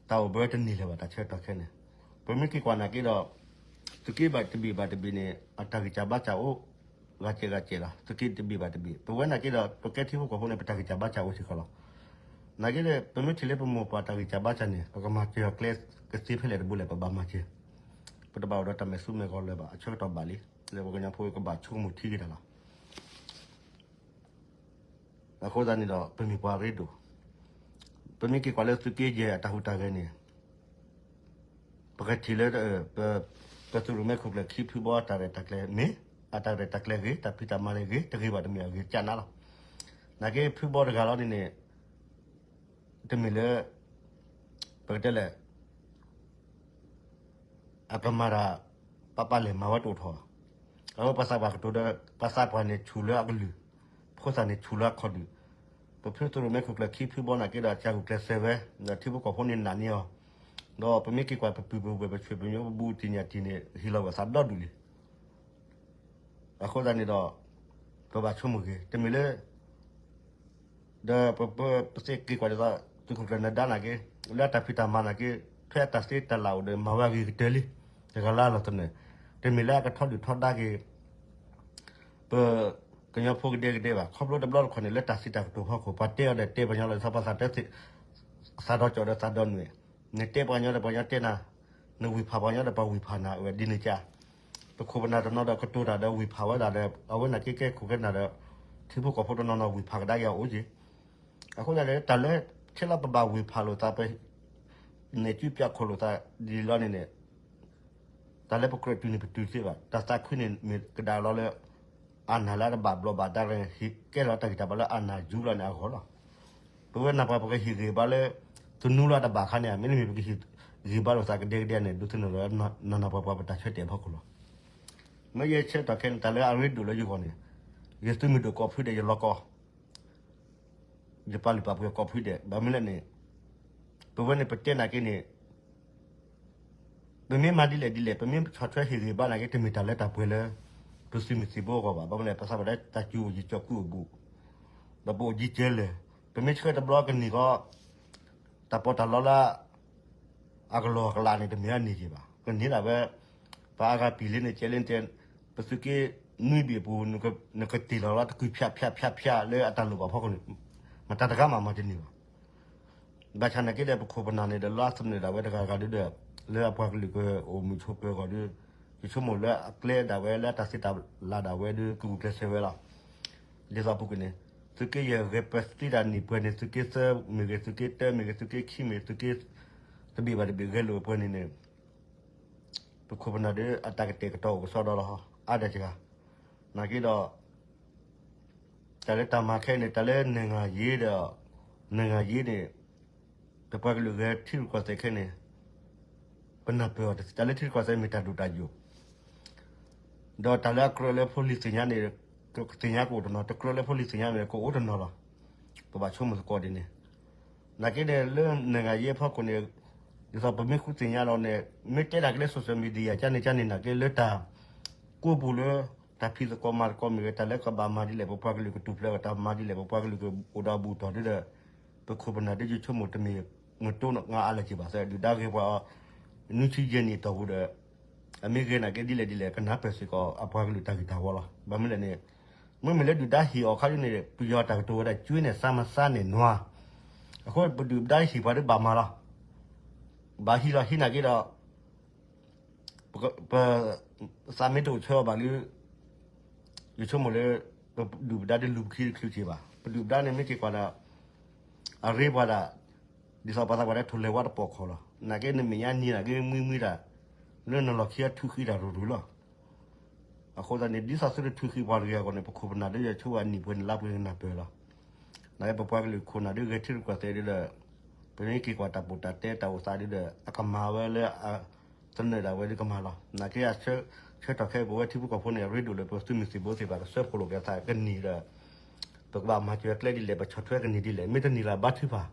တၢ်အိၣ်ဘၢတန့ၢ်လၢၤဘၣ် တၢ်ဆၢကတီၢ်ခဲန့ၣ်. ပမ့ၢ်က့ၤကွၢ်နာ်က့ဒီး သုးက့ဘၣ်တဘ့ၣ်ဘၣ်တဘ့ၣ်န့ၣ် အတၢ်ဂံၢ်စၢ်ဘါစၢ်အိၣ် ဂၤစဲးဂၤစဲးလီၤ. သုးက့တဘ့ၣ်ဘၣ်တဘ့ၣ် ပဝဲနာ်က့ဒီး ပကဲထံဖိကီၢ်ဖိန့ၣ် ပတၢ်ဂံၢ်စၢ်ဘါစၢ်အိၣ်စ့ၢ်ကီးလီၤ. နာ်က့ဒီး ပမ့ၢ်ထံၣ်လၢပမိၢ်ပၢ်တၢ်ဂံၢ်စၢ်ဘါစၢ်န့ၣ် ပကမၤစၢၤအကျဲကသ့ဖဲလဲၣ်တဘိလဲၣ် ပဘၣ်မၤစၢၤ, ပတဘၣ်အိၣ်ဒီးတၢ်မဲာ်ဆူမဲာ်ဂီၤလၢၤဘၣ် အဆၢကတီၢ်ဘၣ်လံ, လၢပကညီဖိကဘၣ်ဆိကမိၣ်ထံက့ၤတၢ်လီၤ. အဃိသတးန့ၣ်ဒီး ပမ့ၢ်ပှၤရ့ဒိၣ်, ပမ့ၢ်က့ၤကွၢ်လၢသုးက့ယဲၢ်အတၢ်ဟူးတၢ်ဂဲၤန့ၣ် ပကထံၣ်လၢ ပသုးရိၣ်မဲခိၣ်ကျၢၢ်ခံဖုဘီတၢ်ရဲၣ်တၢ်ကျဲၤမ့ၢ် အတၢ်ရဲၣ်တၢ်ကျဲၤဂ့ၤ တၢ်ဖံးတၢ်မၤန့ၣ်ဂ့ၤ တဂ့ၤဘၣ်တမ့ၢ်အဂ့ၤကနၤလီၤ. နာ်က့ဖုဘီတဂၤလီၤန့ၣ်န့ၣ် တမ့ၢ်လၢ ပကတဲလဲၣ် အကမၤတၢ် ပပာ်လဲၢ်မၤဝဲတအိၣ်ထီၣ်, အဝဲပှၤသးပှၢ်ကတိၤဒီး ပှၤသးပှၢ်န့ၣ်ဆူၣ်လၢအကလုၢ်, ဖိသၣ်န့ၣ်ဆူၣ်လၢအခီၣ်ဒုၣ်, ပဖုသုးရိၣ်မဲခိၣ်ကျၢၢ်ခံဖုဘီနာ်က့ဒီး ကၢ်ဂုာ်ကျဲးစၢးဝဲ, ဒီးထံဖိကီၢ်ဖိန့ၣ်နာ်န့ၢ်အီၤ, ဒီးပမ့ၢ်က့ၤကွၢ်ပပုၢ်ပဝဲၢ် ပဆွေပမျိုးပဘူးတံၢ်ညၣ်တံၢ်န့ၣ် ဟ့ၣ်လီၤဝဲသးဒီဒူၣ်လံ. အဃိသတးန့ၣ်ဒီး ပဘၣ်ဆိကမိၣ်ဂ့ၤ တမ့ၢ်လၢ ဒီးပ ပ ပသ့က့ၤကွၢ်ဒ်သိး သုးခိၣ်ကျၢၢ်နၢၤဒါနာ်က့ လၢအတၢ်ဖံးတၢ်မၤနာ်က့ ဖဲအတၢ်သ့တၢ်လၢ်အိၣ်ဒီး မၤဝဲအဂ့ၤကတၢၢ်လံ, တဂၤလၢအလီၢ်သနၢၣ်, တမ့ၢ်လၢအကထီဒုၣ်ထီဒါက့ၤ ပကညီဖိကဒဲကဒဲဘၣ်. ခီဖျိတဘျီတခီၣ်န့ၣ် လၢတၢ်စံးတၢ်ကတိၤဖီခိၣ် ပှၤတဲအီၤဒီးတဲပှၤညီလီၤဆီ ပှၤသးတဲ သးဒီကၠိၣ်ဒီးသးဒီနွံၣ်, နတဲပှၤညီဒီးပှၤညီတဲနၤ, နဝံၢ်ဖးပှၤညီဒီးပှၤဝံၢ်ဖးနၤ အဝဲဒ်န့ၣ်က ပခိၣ်ပနၢ်တနီၤဒီးကတိၤတၢ်ဒီးဝံၢ်ဖးဝဲဒၣ်ဒီး အဝဲနာ်က့ကဲခိၣ်ကဲနၢ်ဒီး ထံဖိကီၢ်ဖိတနီၤနီၤဝံၢ်ဖးကဒါက့ၤအအိၣ်က့ၤ. အဃိသတးန့ၣ် တၢ်လၢ ထဲလၢပဘၣ်ဝံၢ်ဖးလိာ်သး ပ နဲၣ်စုပၠးခိၣ်လိာ်သးဒ်လီၤန့ၣ်န့ၣ် တၢ်လၢပကြၢးတုၤန့ၣ် ပတုၤသ့ဘၣ်. တၢ်သးခုန့ၣ်မ့ၢ်ကဒါလီၤလၢ အနၢ်လၢအတဘၣ်ဘျီးဘၣ်ဒါ ကဲထီၣ်တၢ်ဂံၢ်တၢ်ဘါလၢအနၢ်ယူလီၤန့ၣ်အဂီၢ်လီၤ. ပဝဲနၢ်ပှၤပကဟ့ၣ်ဂံၢ်ဘါလၢ သနူလၢအတဘၣ်ခါန့ၣ် မ့တမ့ၢ်ပကဟ့ၣ်ဂံၢ်ဘါလိာ်သးကဒဲကဒဲန့ၣ် ဒိးသန့ၤလၢ နၢ်နၢ်ပှၤပှၤပတၢ်ဆၢတဲာ်အဖီခိၣ်လီၤ. မ့ၢ်ယဆၢကတီၢ်ခဲအံၤန့ၣ် တၢ်လၢအရ့ဒိၣ်လၢယဂီၢ်န့ၣ် ယသုးမုၢ်ဒိၣ်ကိးဖုဒဲးယလီၤကီ ယပာ်လုၢ်ပာ်ပှ့ၤကိးဖုဒဲး ဘၣ်မနုၤလဲၣ်န့ၣ် ပဝဲန့ၣ်ပတဲနာ်က့န့ၣ် ပမ့ၢ်မၤဒ်လဲၣ်ဒ်လဲၣ် ပမ့ၢ်ဆီၣ်ထွဲဟ့ၣ်ဂံၢ်ဘါနာ်က့ တမ့ၢ်တၢ်လၢတၢ်ပှဲၤလၢ ပသုးမုၢ်သံၣ်ဘိအဂီၢ်ဘၣ်. ဘၣ်မနုၤလဲၣ် ပသးပှၢ်ဒၣ်တၢ်စူၤအိၣ်ယံၤကၠီၣ်ကူအဘူး ဒီးပအိၣ်ယံၤကၢလၢာ် ပမ့ၢ်ဆှၢတဘျီကန့ၢ်ဃီ တၢ်ပီးတၢ်လီလၢ အကလီၢ်အကလးန့ၣ် တမ့ၢ်အန့ၢ်က့ၤဘၣ်. ကန့ၢ်ဒၣ်ဝဲ ပှၤအါဂၤပံာ်လံန့ၣ် ကဲလၢတဲ ပသုးက့နွံဘ့ၣ်အပူၤ နကတ့ၢ်လီၤလီၤတကုၤဖၠးဖၠးဖၠးဖၠးလၢအတၢ်လိၣ်ဘၣ်ဖီခိၣ်န့ၣ် မတၤတဂၤမးမၤတန့ၢ်ဘၣ်. ဘၣ်ဆၣ်နာ်က့ဒီး ပခိၣ်ပနၢ်န့ၣ်ဒီး လၢအသနၢၣ်ဒၣ်ဝဲတဂၤဂၤဒုဒီး လၢအပှၤကလုာ်ကအိၣ်မုာ်ဆိးပၢၤအဂီၢ်ဒီး ယဆိကမိၣ်လၢအကျဲဒၣ်ဝဲလၢအတၢ်သ့တၢ်လၢ်ဒၣ်ဝဲဒီး ကဂုာ်ကျဲးစၢးဝဲလီၤ. ဒ်သိးအပူၤကွံာ်န့ၣ် သုးက့ယဲၢ်ဂဲၤပသံတၢ်နံၣ်ပှဲၤန့ၣ် သုးက့သၢမ့ၢ်ဂ့ၤ သုးက့တၢမ့ၢ်ဂ့ၤ သုးက့ခံမ့ၢ် သုးက့တဘ့ၣ်ဘၣ်တဘ့ၣ်ဂဲၤလိာ်ပှဲၤန့ၣ်န့ၣ် ပခိၣ်ပနၢ်ဒီးအတၢ်ကတဲာ်ကတီၤအိၣ်ကစီဒီလီၤ အါဒၣ်တဂၤ. နာ်က့ဒီး တၢ်လၢတၢ်မၤခဲအံၤန့ၣ် တၢ်လၢနဂၤယ့ဒီး နဂၤယ့န့ၣ် ပပှၤကလုာ်ဂဲၤထံရူၢ်ကီၢ်သဲးခဲအံၤန့ၣ် ပနၢ်ပၢၢ်အီၤတသ့ တၢ်လၢထံရူၢ်ကီၢ်သဲးမ့ၢ်တၢ်ဒိၣ်တၢ်ယိာ် ဒီးတၢ်လၢအကြၢးလၢဖိလံၤသ့ၣ်ညါန့ၣ် သ့ၣ်ညါကအိၣ်တနီၤ တကြၢးလၢဖိလံၤသ့ၣ်ညါန့ၣ် ကအိၣ်တနီၤလီၤ. ပဘၣ်ဆိကမိၣ်သကိးဒ်န့ၣ် နာ်က့န့ၣ် လၢနဂၤယ့အဖီခိၣ်န့ၣ် ဒ်သိးပမ့ၢ်ဃုသ့ၣ်ညါလီၤန့ၣ် မ့ၢ်တဲတၢ်က့ၤလၢ social media ကန့ၣ်ကန့ၣ်နာ်က့ လၢတၢ်ကိးပူၤလၢ တၢ်ဖံးသကိးမၤသကိးမ့ၢ်ဂ့ၤ တၢ်လၢကဘၣ်မၤဒ်လဲၣ် ပပှၤကလုာ်ကတူၢ်ဖျဲးအီၤ တၢ်မၤဒ်လဲၣ် ပပှၤကလုာ်ကအိၣ်ဒီးအဘူၣ်အတီၢ်ဒ်ဒီး ပခိၣ်ပနၢ်ဒ်ယဆိကမိၣ်တမ့ၢ် မတိနငါအါလၢၤက့ၤဘၣ်သ့ ဒုၣ်ဒါဂဲၤပှၤအီၤ နွံဆံယဲၢ်နံၣ်အတီၢ်ပူၤဒီး အမ့ၢ်ဂဲၤနာ်က့ဒ်လဲၣ်ဒ်လဲၣ် ကနၢ်ပၢၢ်စ့ၢ်ကီးအပှၤကလုာ်တၢ်ဂံၢ်တၢ်ဝီလီၤ. ဘၣ်မနုၤလဲၣ်န့ၣ် မ့မ့ၢ်လၢဒုၣ်ဒါဟ့ၣ်အီၤခါဒ်န့ၣ် ပယီၤတၢ်ကတိၤဝဲဒၣ် ကၠွ့န့ၣ် စါမစါန့ၣ်နွါ, အဃိပဒုၣ်ပဒါဟ့ၣ်ပှၤဒ်ဘၣ်မၤလီၤ. ဘၣ်ဟံးလီၤဟံးနာ်က့ဒီး ပ သးမ့ၢ်တအိၣ်ဆၢအီၤဘၣ်လၢ ယဆိကမိၣ်လၢ ပဒုၣ်ပဒါဒ်လူၤပခံတချုးက့ၤဘၣ်. ပဒုၣ်ပဒါန့ၣ်မ့ၢ်က့ၤကွၢ်ဒီး အရ့ပှၤဒၣ် ဒ်သိးပှၤသးပှၢ်လၢထိၣ်လဲၤဝါတပီၢ်ခီၣ်လီၤ. နာ်က့နမဲာ်ညါနံၤနာ်က့မှံမှံတၢ် လၢနလီၢ်ခံအထုးဃံတၢ်ရူၤရူၤလီၤ. အဃိသတးန့ၣ် ဒ်သိးသုတထုးဃံပှၤတဂ့ၤအဂီၢ်န့ၣ် ပခိၣ်ပနၢ်ဒ်ယဆိဝဲနံၣ်ပှဲၤန့ၣ်လါပှဲၤန့ၣ်နၢ်ပၢၢ်လီၤ. နာ်က့ပပှၤကလုာ်ခိၣ်နၢ်ဒ်ဂဲၤထံရူၢ်ကီၢ်သဲးဒ်ဒီး ပမ့ၢ်က့ၤကွၢ်တၢ်ပူတၢ်တဲတၢ်အိၣ်သးဒ်ဒီး အကမၤဝဲလၢ သနၢၣ်ဒၣ်ဝဲဒ်ကမၤလီၤ. နာ်က့အဆၢကတီၢ်ခဲအံၤ ပဝဲထံဖိကီၢ်ဖိန့ၣ် အရ့ဒိၣ်လၢပသုးမုၢ်သံၣ်ဘိသ့ၣ်တဖၣ် ကစၢဖှိၣ်လိာ်က့ၤသးကန့ၢ်ဒီး ပကဘၣ်မၤစၢၤအကျဲဒ်လဲၣ် ပဆီၣ်ထွဲကန့ၢ်ဒ်လဲၣ် မ့ၢ်တန့ၢ်လၢၤဘါထုကဖၣ်,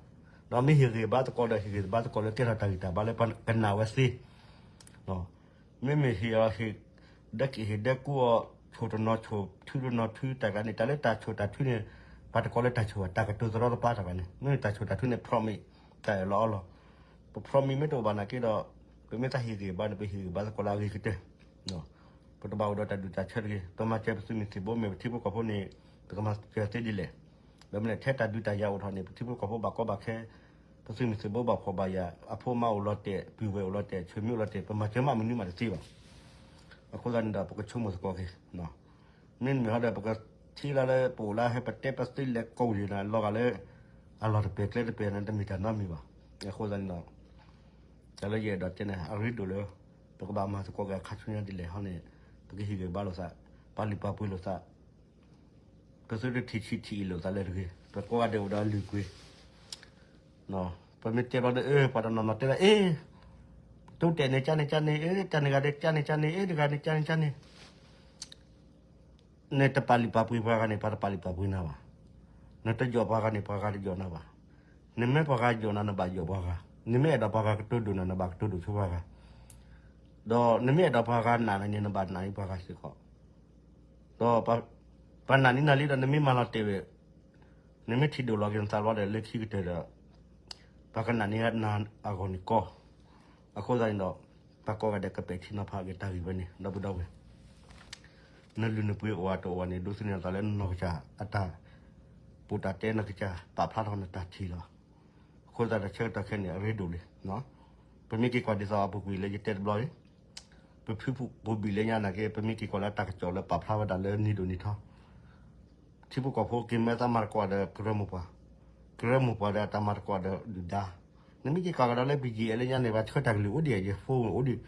ဒီးမ့ၢ်ဟ့ၣ်ဂံၢ်ဘါသကိးဒီးဟ့ၣ်ဂံၢ်ဘါသကိးလၢကဲထီၣ်တၢ်ဂံၢ်တၢ်ဘါလၢပကနၣ်ဝဲသ့ မ့မ့ၢ်ဟ့ၣ်အီၤဟ့ၣ် ဒဲက့ၤဟ့ၣ်ဒဲကူအီၤ ဆိၣ်တနီၤဆိၣ် ထုတနီၤထု တၢ်ကျါန့ၣ် တၢ်လၢတၢ်ဆိၣ်တၢ်ထုန့ၣ် ပှၤတကိးလၢတၢ်ဆိၣ်ဘၣ် တၢ်ကတိၤသရီတပါတၢ်ကျါန့ၣ် မ့မ့ၢ်တၢ်ဆိၣ်တၢ်ထုန့ၣ် promise တၢ်အၢၣ်လီၤအီလီၤ. ပ promise မ့ၢ်တအိၣ်ဘၣ်နာ်က့ဒီး ပမ့ၢ်သးဟ့ၣ်ဂံၢ်ဘါန့ၣ် ပဟ့ၣ်ဂံၢ်ဘါသကိးလၢအဂ့ၤကတၢၢ် ပတဘၣ်အိၣ်ဒီးတၢ်ဒူၣ်တၢ်ဆၢတဂ့ၤ. ပမၤစၢၤပသုးမုၢ်သံၣ်ဘိမ့ၢ်ပထံဖိကီၢ်ဖိန့ၣ် ပကမၤစၢၤသ့ဒ်လဲၣ်. ဘၣ်မနုၤလဲၣ် ထဲတၢ်ဒုးတၢ်ယၤအိၣ်ထီၣ်န့ၣ် ပထံဖိကီၢ်ဖိဘၣ်ကီဘၣ်ခဲ, ပသုးမုၢ်သံၣ်ဘိဘၣ်ဖှီၣ်ဘၣ်ယာ်, အဖိမါအိၣ်လီၤတဲာ်, ပုၢ်ဝဲၢ်အိၣ်လီၤတဲာ်, ဆၢမုၢ်အိၣ်လီၤတဲာ်, ပမၤစၢၤမးမနုၤမးတသ့ဘၣ်. အဃိသတးန့ၣ်ဒီး ပကဆိကမိၣ်သကိးက့ၤ မ့မ့ၢ်ဟီဒီး ပကထံၣ်လၢပအိၣ်လၢဟဲပတဲပသ့လဲၤကိးယံၤန့ၣ် လီၤဂာ်လၢ အလီၢ်တပှဲၤကျဲတပှဲၤန့ၣ် တမ့ၢ်တၢ်နီတမံၤဘၣ်. အဃိသတးန့ၣ်ဒီး တၢ်လၢယအဲၣ်ဒိးတဲန့ၣ် အရ့ဒိၣ်လၢ ပကဘၣ်မၤသကိးက့ၤအခါဆူညါဒ်လဲၣ်ဟီန့ၣ် ပကဟ့ၣ်ဂံၢ်ဘါလိာ်သး, ပာ်လုၢ်ပာ်ပှ့ၤလိာ်သး, ပသုတထံၣ်ဆံးထံၣ်အံၤလိာ်သးလၢတဂ့ၤ. ပကိးဂၤဒဲးအိၣ်ဒီးအလုၢ်အပှ့ၤ ပမ့ၢ်တဲဘျီဒီး အၢ ပှၤတနီၤနီၤတဲလၢ အ့ တိတဲာ်န့ၣ်ကန့ၣ်ကန့ၣ်, အ့ တၢ်န့ၣ်ဂၤဒဲးကန့ၣ်ကန့ၣ်, အ့ တဂၤန့ၣ်ကန့ၣ်ကန့ၣ်, နတပာ်လုၢ်ပာ်ပှ့ၤပှၤဂၤန့ၣ် ပှၤတပာ်လုၢ်ပာ်ပှ့ၤနၤဘၣ်. နတယိးပှၤဂၤန့ၣ် ပှၤဂၤတယိးနၤဘၣ်. နမ့ၢ်ပှၤဂၤယိးနၤ နဘၣ်ယိးပှၤဂၤ, နမ့ၢ်အဲၣ်ဒိးပှၤဂၤကတိၤဒိၣ်နၤ နဘၣ်ကတိၤဒိၣ်ဆိပှၤဂၤ, ဒီးနမ့ၢ်အဲၣ်ဒိးပှၤဂၤနာ်န့ၣ် နဘၣ်နာ်န့ၢ်ပှၤဂၤစ့ၢ်ကီး ဒီးပှၤနာ်န့ၢ်နၤလံဒီး နမ့ၢ်မၤလီၤတဲာ်ဝဲ, နမ့ၢ်ထံၣ်ဒိၣ်လီၤက့ၤနသးဘျီဒီး လၢခံကတၢၢ်ဒီး ပှၤကနာ်န့ၢ်နၤအဂီၢ်န့ၣ်ကီ, အဃိသတးန့ၣ်ဒီး ပှၤကိးဂၤဒဲးကပဲာ်ထံနီၤဖးက့ၤတၢ်ဂ့ၢ်ဝဲန့ၣ် ဒီပုၢ်ဒီဝဲၢ်, နလုၢ်နပှ့ၤအိၣ်အတအိၣ်ဘၣ်န့ၣ် ဒိးသန့ၤနသးလၢနီၢ်ကစၢ်အတၢ် ပိာ်တၢ်တဲ နီၢ်ကစၢ်ပာ်ဖျါထီၣ်နတၢ်ထံၣ်လီၤ. အဃိသတးဒီးဆၢကတီၢ်ခဲအံၤန့ၣ် အရ့ဒိၣ်လံ. ပမ့ၢ်က့ၤကွၢ်ဒ်သိးအပူၤကွံာ်လၢယတဲတဘျီအံၤ, ပဖုပူၤဘံၣ်လၢညါနာ်က့ ပမ့ၢ်က့ၤကွၢ်လၢတၢ်ကစီၣ်လၢပာ်ဖျါဝဲဒၣ်လၢနံၤဒိၣ်နံၤထီ ထံဖိကီၢ်ဖိက့ၤမၢသးမၤသကိးဒီးကရၢမိၢ်ပှၢ်, ကရၢမိၢ်ပှၢ်ဒီးတၢ်မၤသကိးဒီးဒုၣ်ဒါ, နမ့ၢ်က့ၤကွၢ်ကဒီးလၢ ပယံာ်အဲလၢညါန့ၣ် ပှၤဆှၢတၢ်ကလုၢ်အိၣ်ဒံး ယဖိအိၣ်ဒံး,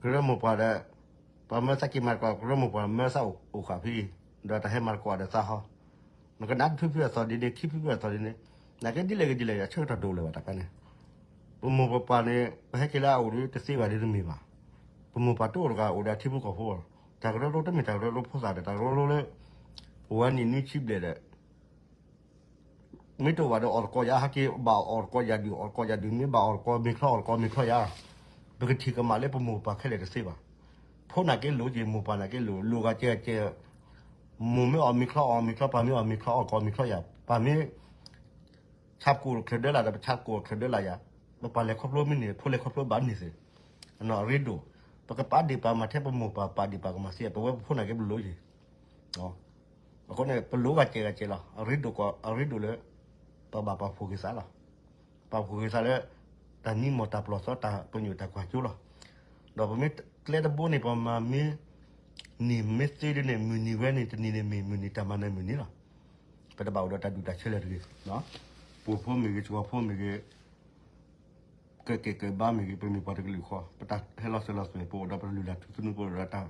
ကရၢမိၢ်ပှၢ်ဒီး ပှၤမၢသးက့ၤမၤသကိး ကရၢမိၢ်ပှၢ်မၢသးအိၣ်ဃာ်ဖဲအံၤ, ဒီးတၢ်ဟဲမၤသကိးဒီးသးဟီ, နကနၣ်တဖုဖုအသီဒ်န့ၣ် ခံဖုဖုအသီဒ်န့ၣ်, နာ်က့ဒ်လဲၣ်ဂ့ၤဒ်လဲၣ်ဂ့ၤ အဆၢကတီၢ်တအိၣ်လၢၤဘၣ်တၢ်ခါန့ၣ်, ပမိၢ်ပပၢ်န့ၣ် ပဟဲက့ၤလၢအအိၣ်ဒီးတသ့ဘၣ်ဒီးတမ့ၢ်ဘၣ်, ပမိၢ်ပၢ်တအိၣ်တဂၤအိၣ်ဒီးထံဖိကီၢ်ဖိ, တၢ်ကရၢကရိတမ့ၢ်တၢ်ကရၢကရိဖိသၣ်ဒီး တၢ်ကရၢကရိလၢ အိၣ်ဝဲနံၣ်နွံဆံဘျဲၣ်ဒီး မ့ၢ်တအိၣ်ဘၣ်ဒီးအီၣ်တကိးယၤ ဟဲက့ၤဘၣ်အီၣ်တကိးယၤ ဒုးအီၣ်တကိးယၤဒုး မ့ၢ်ဘၣ်အီၣ်တကိးမ့ၤချီအီၣ်တကိးမ့ၤချီယၤ, ပကထံၣ်ကမၣ်လၢပမိၢ်ပပၢ်ခဲလၢာ်တသ့ဘၣ်. ဖိနာ်က့လိၤက့ၤ မိၢ်ပၢ်နာ်က့လိၤ လိၤဂၤကဲဂၤကဲ, မိၢ်မ့ၢ်အီၣ်မ့ၤချီအီၣ်မ့ၤချီ ပၢ်မ့ၢ်အီၣ်မ့ၤချီအီၣ်တကိးမ့ၤချီယၤ, ပၢ်မ့ၢ် ဆၣ်ကိၣ်ချၢဒၢလၢ်ဒီး ပဆၣ်ကိၣ်ချၢဒၢလၢ်ယၤ, ပပၢ်လဲၤခီဖျိမ့ၢ်န့ၣ် ဖိလဲၤခီဖျိဘၣ်န့ၣ်သ့, အနီၢ်အရ့ဒိၣ်, ပကပာ်ဒ့ၣ်ပာ်မၤထဲပမိၢ်ပၢ်ပာ်ဒ့ၣ်ပာ်ကမၣ်သ့ ပဝဲပဖိနာ်က့ပလိၤက့ၤ အဃိန့ၣ် ပလိၤဂၤစဲးဂၤစဲးလီၤ. အရ့ဒိၣ်ကီး အရ့ဒိၣ်လၢ ပဘၣ်ပာ်ဖှိၣ်က့ၤသးလီၤ. ပာ်ဖှိၣ်က့ၤသးလၢ တၢ်မံမီၢ်တၢ်ပျီၢ်သီ တၢ်ပညိၣ်တၢ်ကွၢ်စိလီၤ. ဒီးပမ့ၢ်ကျဲတဘိန့ၣ် ပမၤမ့ၢ်နံၤမ့ၢ်သ့ဒ်န့ၣ် မုၢ်နံၤဝဲန့ၣ် တနံၤန့ၣ်မ့ၢ် မုၢ်နံၤတၢ်မၤနၢၤမုၢ်နံၤလီၤ. ပတဘၣ်အိၣ်ဒီးတၢ်ဒူၣ်တၢ်ဆၢလၢၤတဂ့ၤ. ပှၤဖိမ့ၢ်ဂ့ၤ ကဝီၤဖိမ့ၢ်ဂ့ၤ ကကဲကဘါမ့ၢ်ဂ့ၤ ပမ့ၢ်ပှၤတကလုာ်ဃီ ပတၢ်ဟဲလီၤစၢၤလီၤသွဲၣ် ပအိၣ်ဒီးပတၢ်လုၢ်လၢ်ထူသနူ ပအိၣ်ဒီး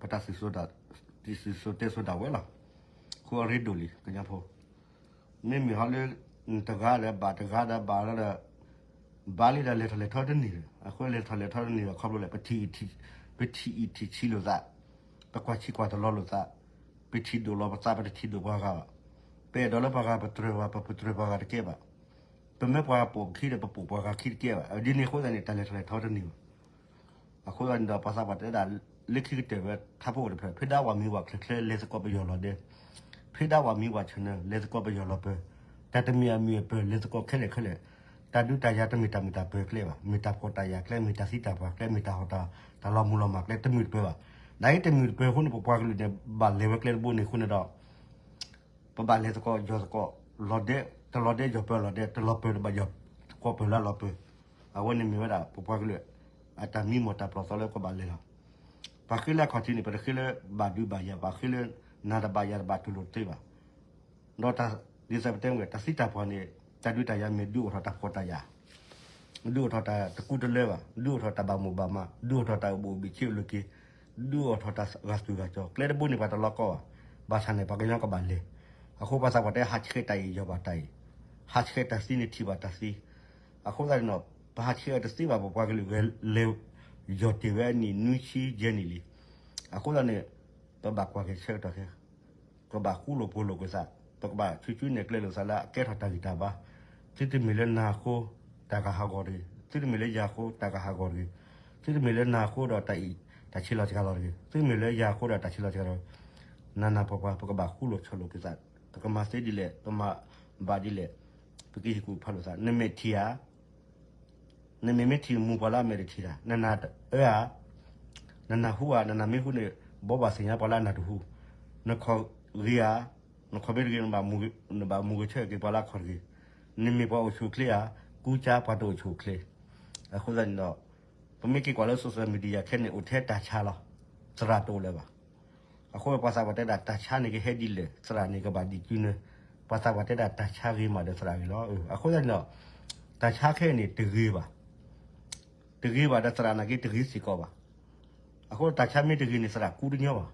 ပတၢ်စံၣ်စိၤတဲစိၤဒၣ်ဝဲလီၤ. အဃိအရ့ဒိၣ်လံ ကညီဖိ, မ့မ့ၢ်ဟီလၢ နတဂၤဒီးဘၣ်တဂၤဒီးဘၣ်ဒီး ဘၣ်လံဒီးလဲၤထီၣ်လဲၤထီတန့ၢ်ဒီး အဃိလဲၤထီၣ်လဲၤထီတန့ၢ်ဒီးခီဖျိလဲၣ် ပထံၣ်အံၣ်ထံၣ်ဆံးလိာ်သး, ပကွၢ်ဆံးကွၢ်တလီလိာ်သး, ပထံၣ်ဒိၣ်လီၤပသး ပတထံၣ်ဒိၣ်ပှၤဂၤဘၣ်. ပအဲၣ်ဒိးလၢပှၤဂၤပတြၢၤပှၤ ပပတြၢၤပှၤဂၤတကဲဘၣ်. ပမ့ၢ်ပှၤပိာ်ပခံဒီး ပပိာ်ပှၤဂၤခံတကဲဘၣ်. ဒ်န့ၣ်အဃိသတးန့ၣ် တၢ်လဲၤထီၣ်လဲၤထီတန့ၢ်ဘၣ်. အဃိသတးန့ၣ်ဒီး ပှၤသးပှၢ်တဲဒၣ် လၢခံကတၢၢ်ဝဲ ထါဖိအိၣ်တဖျၢၣ် ဖဲဒၣ်ဝၤမံဝၤချၢချၢ လဲၤသကိးပယီၤလီၤဒဲ, ဖဲဒၣ်ဝၤမံဝၤဆၢနၢ လဲၤသကိးပယီၤလီၤပၢၤ, တၢ်တမံၤအမံၤအပၢၢ် လဲၤသကိးခဲလၢာ်ခဲလၢာ်, တၢ်ဒုးတၢ်ယၤတမ့ၢ်တၢ်မုာ်တၢ်ပၢၤကျဲဘၣ်, မ့ၢ်တၢ်ဖှီၣ်တၢ်ယာ်ကျဲ, မ့ၢ်တၢ်သံတၢ်ပှၢ်ကျဲ, မ့ၢ်တၢ်ဟီၣ်တၢ် တၢ်လီၤမုၢ်လီၤမၢ်ကျဲ တမုာ်တပၢၤဘၣ်. နာ်က့တမုာ်တပၢၤအဃိန့ၣ် ပပှၤကလုာ်န့ၣ် ဘၣ်လဲၤဝဲကျဲတဘိန့ၣ်အဃိန့ၣ်ဒီး ပဘၣ်လဲၤသကိးယီၤသကိး လီၤဒဲ, တလီၤဒဲယီၤပၢၤလီၤဒဲ, တလီၤပၢၤတဘၣ်ယီၤသကိးပၢၤလၢလီၤပၢၤ. အဝဲန့ၣ်မ့ၢ်ဝဲဒၣ် ပပှၤကလုာ် အတၢ်မံမီၢ်တၢ်ပျီၢ်သီလၢကဘၣ်လဲၤလီၤ. ပှၤဃ့လၢအခီၣ်ထံးန့ၣ် ပတဃ့လၢဘၣ်ဒုးဘၣ်ယၤ, ပှၤဃ့လၢနၤတဘၣ်ယၤတဘၣ်တူၢ်လိာ်တသ့ဘၣ်. ဒီးတၢ် ဒ်သိးပတဲမ့ၢ် တၢ်သံတၢ်ပှၢ်န့ၣ် တၢ်ဒုးတၢ်ယၤမ့ၢ်ဒုးအိၣ်ထီၣ်တၢ်ဖှီၣ်တၢ်ယာ်, ဒုးအိၣ်ထီၣ်တၢ်တကူတလၢဘၣ်, ဒုးအိၣ်ထီၣ်တၢ်ဘၣ်မိၣ်ဘၣ်မး, ဒုးအိၣ်ထီၣ်တၢ်အိၣ်ဘိၣ်ဘံၣ်ဆံးအိၣ်လၢက့ၤ, ဒုးအိၣ်ထီၣ်တၢ်ဂာ်သူၣ်ဂာ်ကၠီ, ကျဲတဘိန့ၣ် ပှၤတလီၤကီဘၣ်. ဘၣ်ဆၣ်န့ၣ် ပှၤကညီကဘၣ်လဲၤ. အဃိပှၤသးပှၢ်တဲ ဟးဆှဲးတၢ်အံၤ ယီၤဘၣ်တၢ်အံၤ, ဟးဆှဲးတၢ်သံန့ၣ်ထံၣ်ဘၣ်တၢ်သံ. အဃိသတးန့ၣ်ဒီး ပဟးဆှဲးအီၤတသ့ဘၣ် ပပှၤကလုာ်ဂဲၤလဲၤ ယီၤတ့ၢ်ဝဲအနံၣ်နွံဆံယဲၢ်နံၣ်လံ. အဃိသတးန့ၣ် ပဘၣ်ကွၢ်က့ၤဆၢကတီၢ်ခဲ ပကဘၣ်ဃူလိာ်ဖိးလိာ်က့ၤသး, ပကဘၣ်ဆူၣ်ဆူၣ်နဲၣ်ကျဲလိာ်သးလၢအကဲထီၣ်တၢ်ဂံၢ်တၢ်ဘါ, သုတမ့ၢ်လၢနၤအဃိ တၢ်ကဟးဂီၤတဂ့ၤ, သုတမ့ၢ်လၢယၤအဃိ တၢ်ကဟးဂီၤတဂ့ၤ, သုတမ့ၢ်လၢနၤအဃိဒီးတၢ်အံၤ တၢ်ဆံးလီၤစှၤလီၤတဂ့ၤ, သုမ့ၢ်လၢယၤအဃိဒီးတၢ်ဆံးလီၤစှၤလီၤ, နၤနၤပှၤပှၤ ပကဘၣ်ဃူလိာ်ဆိးလိာ်က့ၤသး, ပကမၤသ့ဒ်လဲၣ်, ပမၤဘၣ်ဒ်လဲၣ်, ပကဟ့ၣ်ကူၣ်ဖးလိာ်သး, နမဲာ်ထံၣ်ဧါ နမ့ၢ်မ့ၢ်ထံၣ်မိၢ်ပှၢ်လၢအမဲာ်တထံၣ်တၢ် နနၤတအၢဧါ, နနၢ်ဟူဧါ, နနၢ်မ့ၢ်ဟူန့ၣ် ဘိးဘၣ်သ့ၣ်ညါပှၤလၢအနၢ်တဟူ, နခီၣ်ဂ့ၤဧါ, နခီၣ်မ့ၢ်တဂ့ၤ နဘၣ်မူဂဲၤဆၢက့ၤပှၤလၢအခီၣ်တဂ့ၤ, နမ့ၢ်ပှၤအိၣ်ဆူၣ်အိၣ်ချ့ဧါ, ကူကၢ်ပှၤတအိၣ်ဆူၣ်အိၣ်ချ့, အဃိသတးန့ၣ်ဒီး ပမ့ၢ်က့ၤကွၢ်လၢ social media ခဲန့ၣ် အိၣ်ထဲတၢ်ဆါလီၤ, သရၣ်တအိၣ်လၢၤဘၣ်. အဃိပှၤသးပှၢ်တဲဒၣ် တၢ်ဆါန့ၣ်ကဟဲဒ်လဲၣ် သရၣ်န့ၣ်ကဘၣ်ဒ်ကၠူန့ၣ်, ပှၤသးပှၢ်တဲဒၣ်တၢ်ဆါဂ့ၤမးဒီးသရၣ်ဂ့ၤလီၤ. အဃိသတးန့ၣ်ဒီး တၢ်ဆါခဲအံၤန့ၣ်တဂ့ၤဘၣ်, တဂ့ၤဘၣ်ဒီးသရၣ်နာ်က့တဂ့ၤစ့ၢ်ကီးဘၣ်. အဃိတၢ်ဆါမ့ၢ်တဂ့ၤန့ၣ် သရၣ်ကူတညီဘၣ်.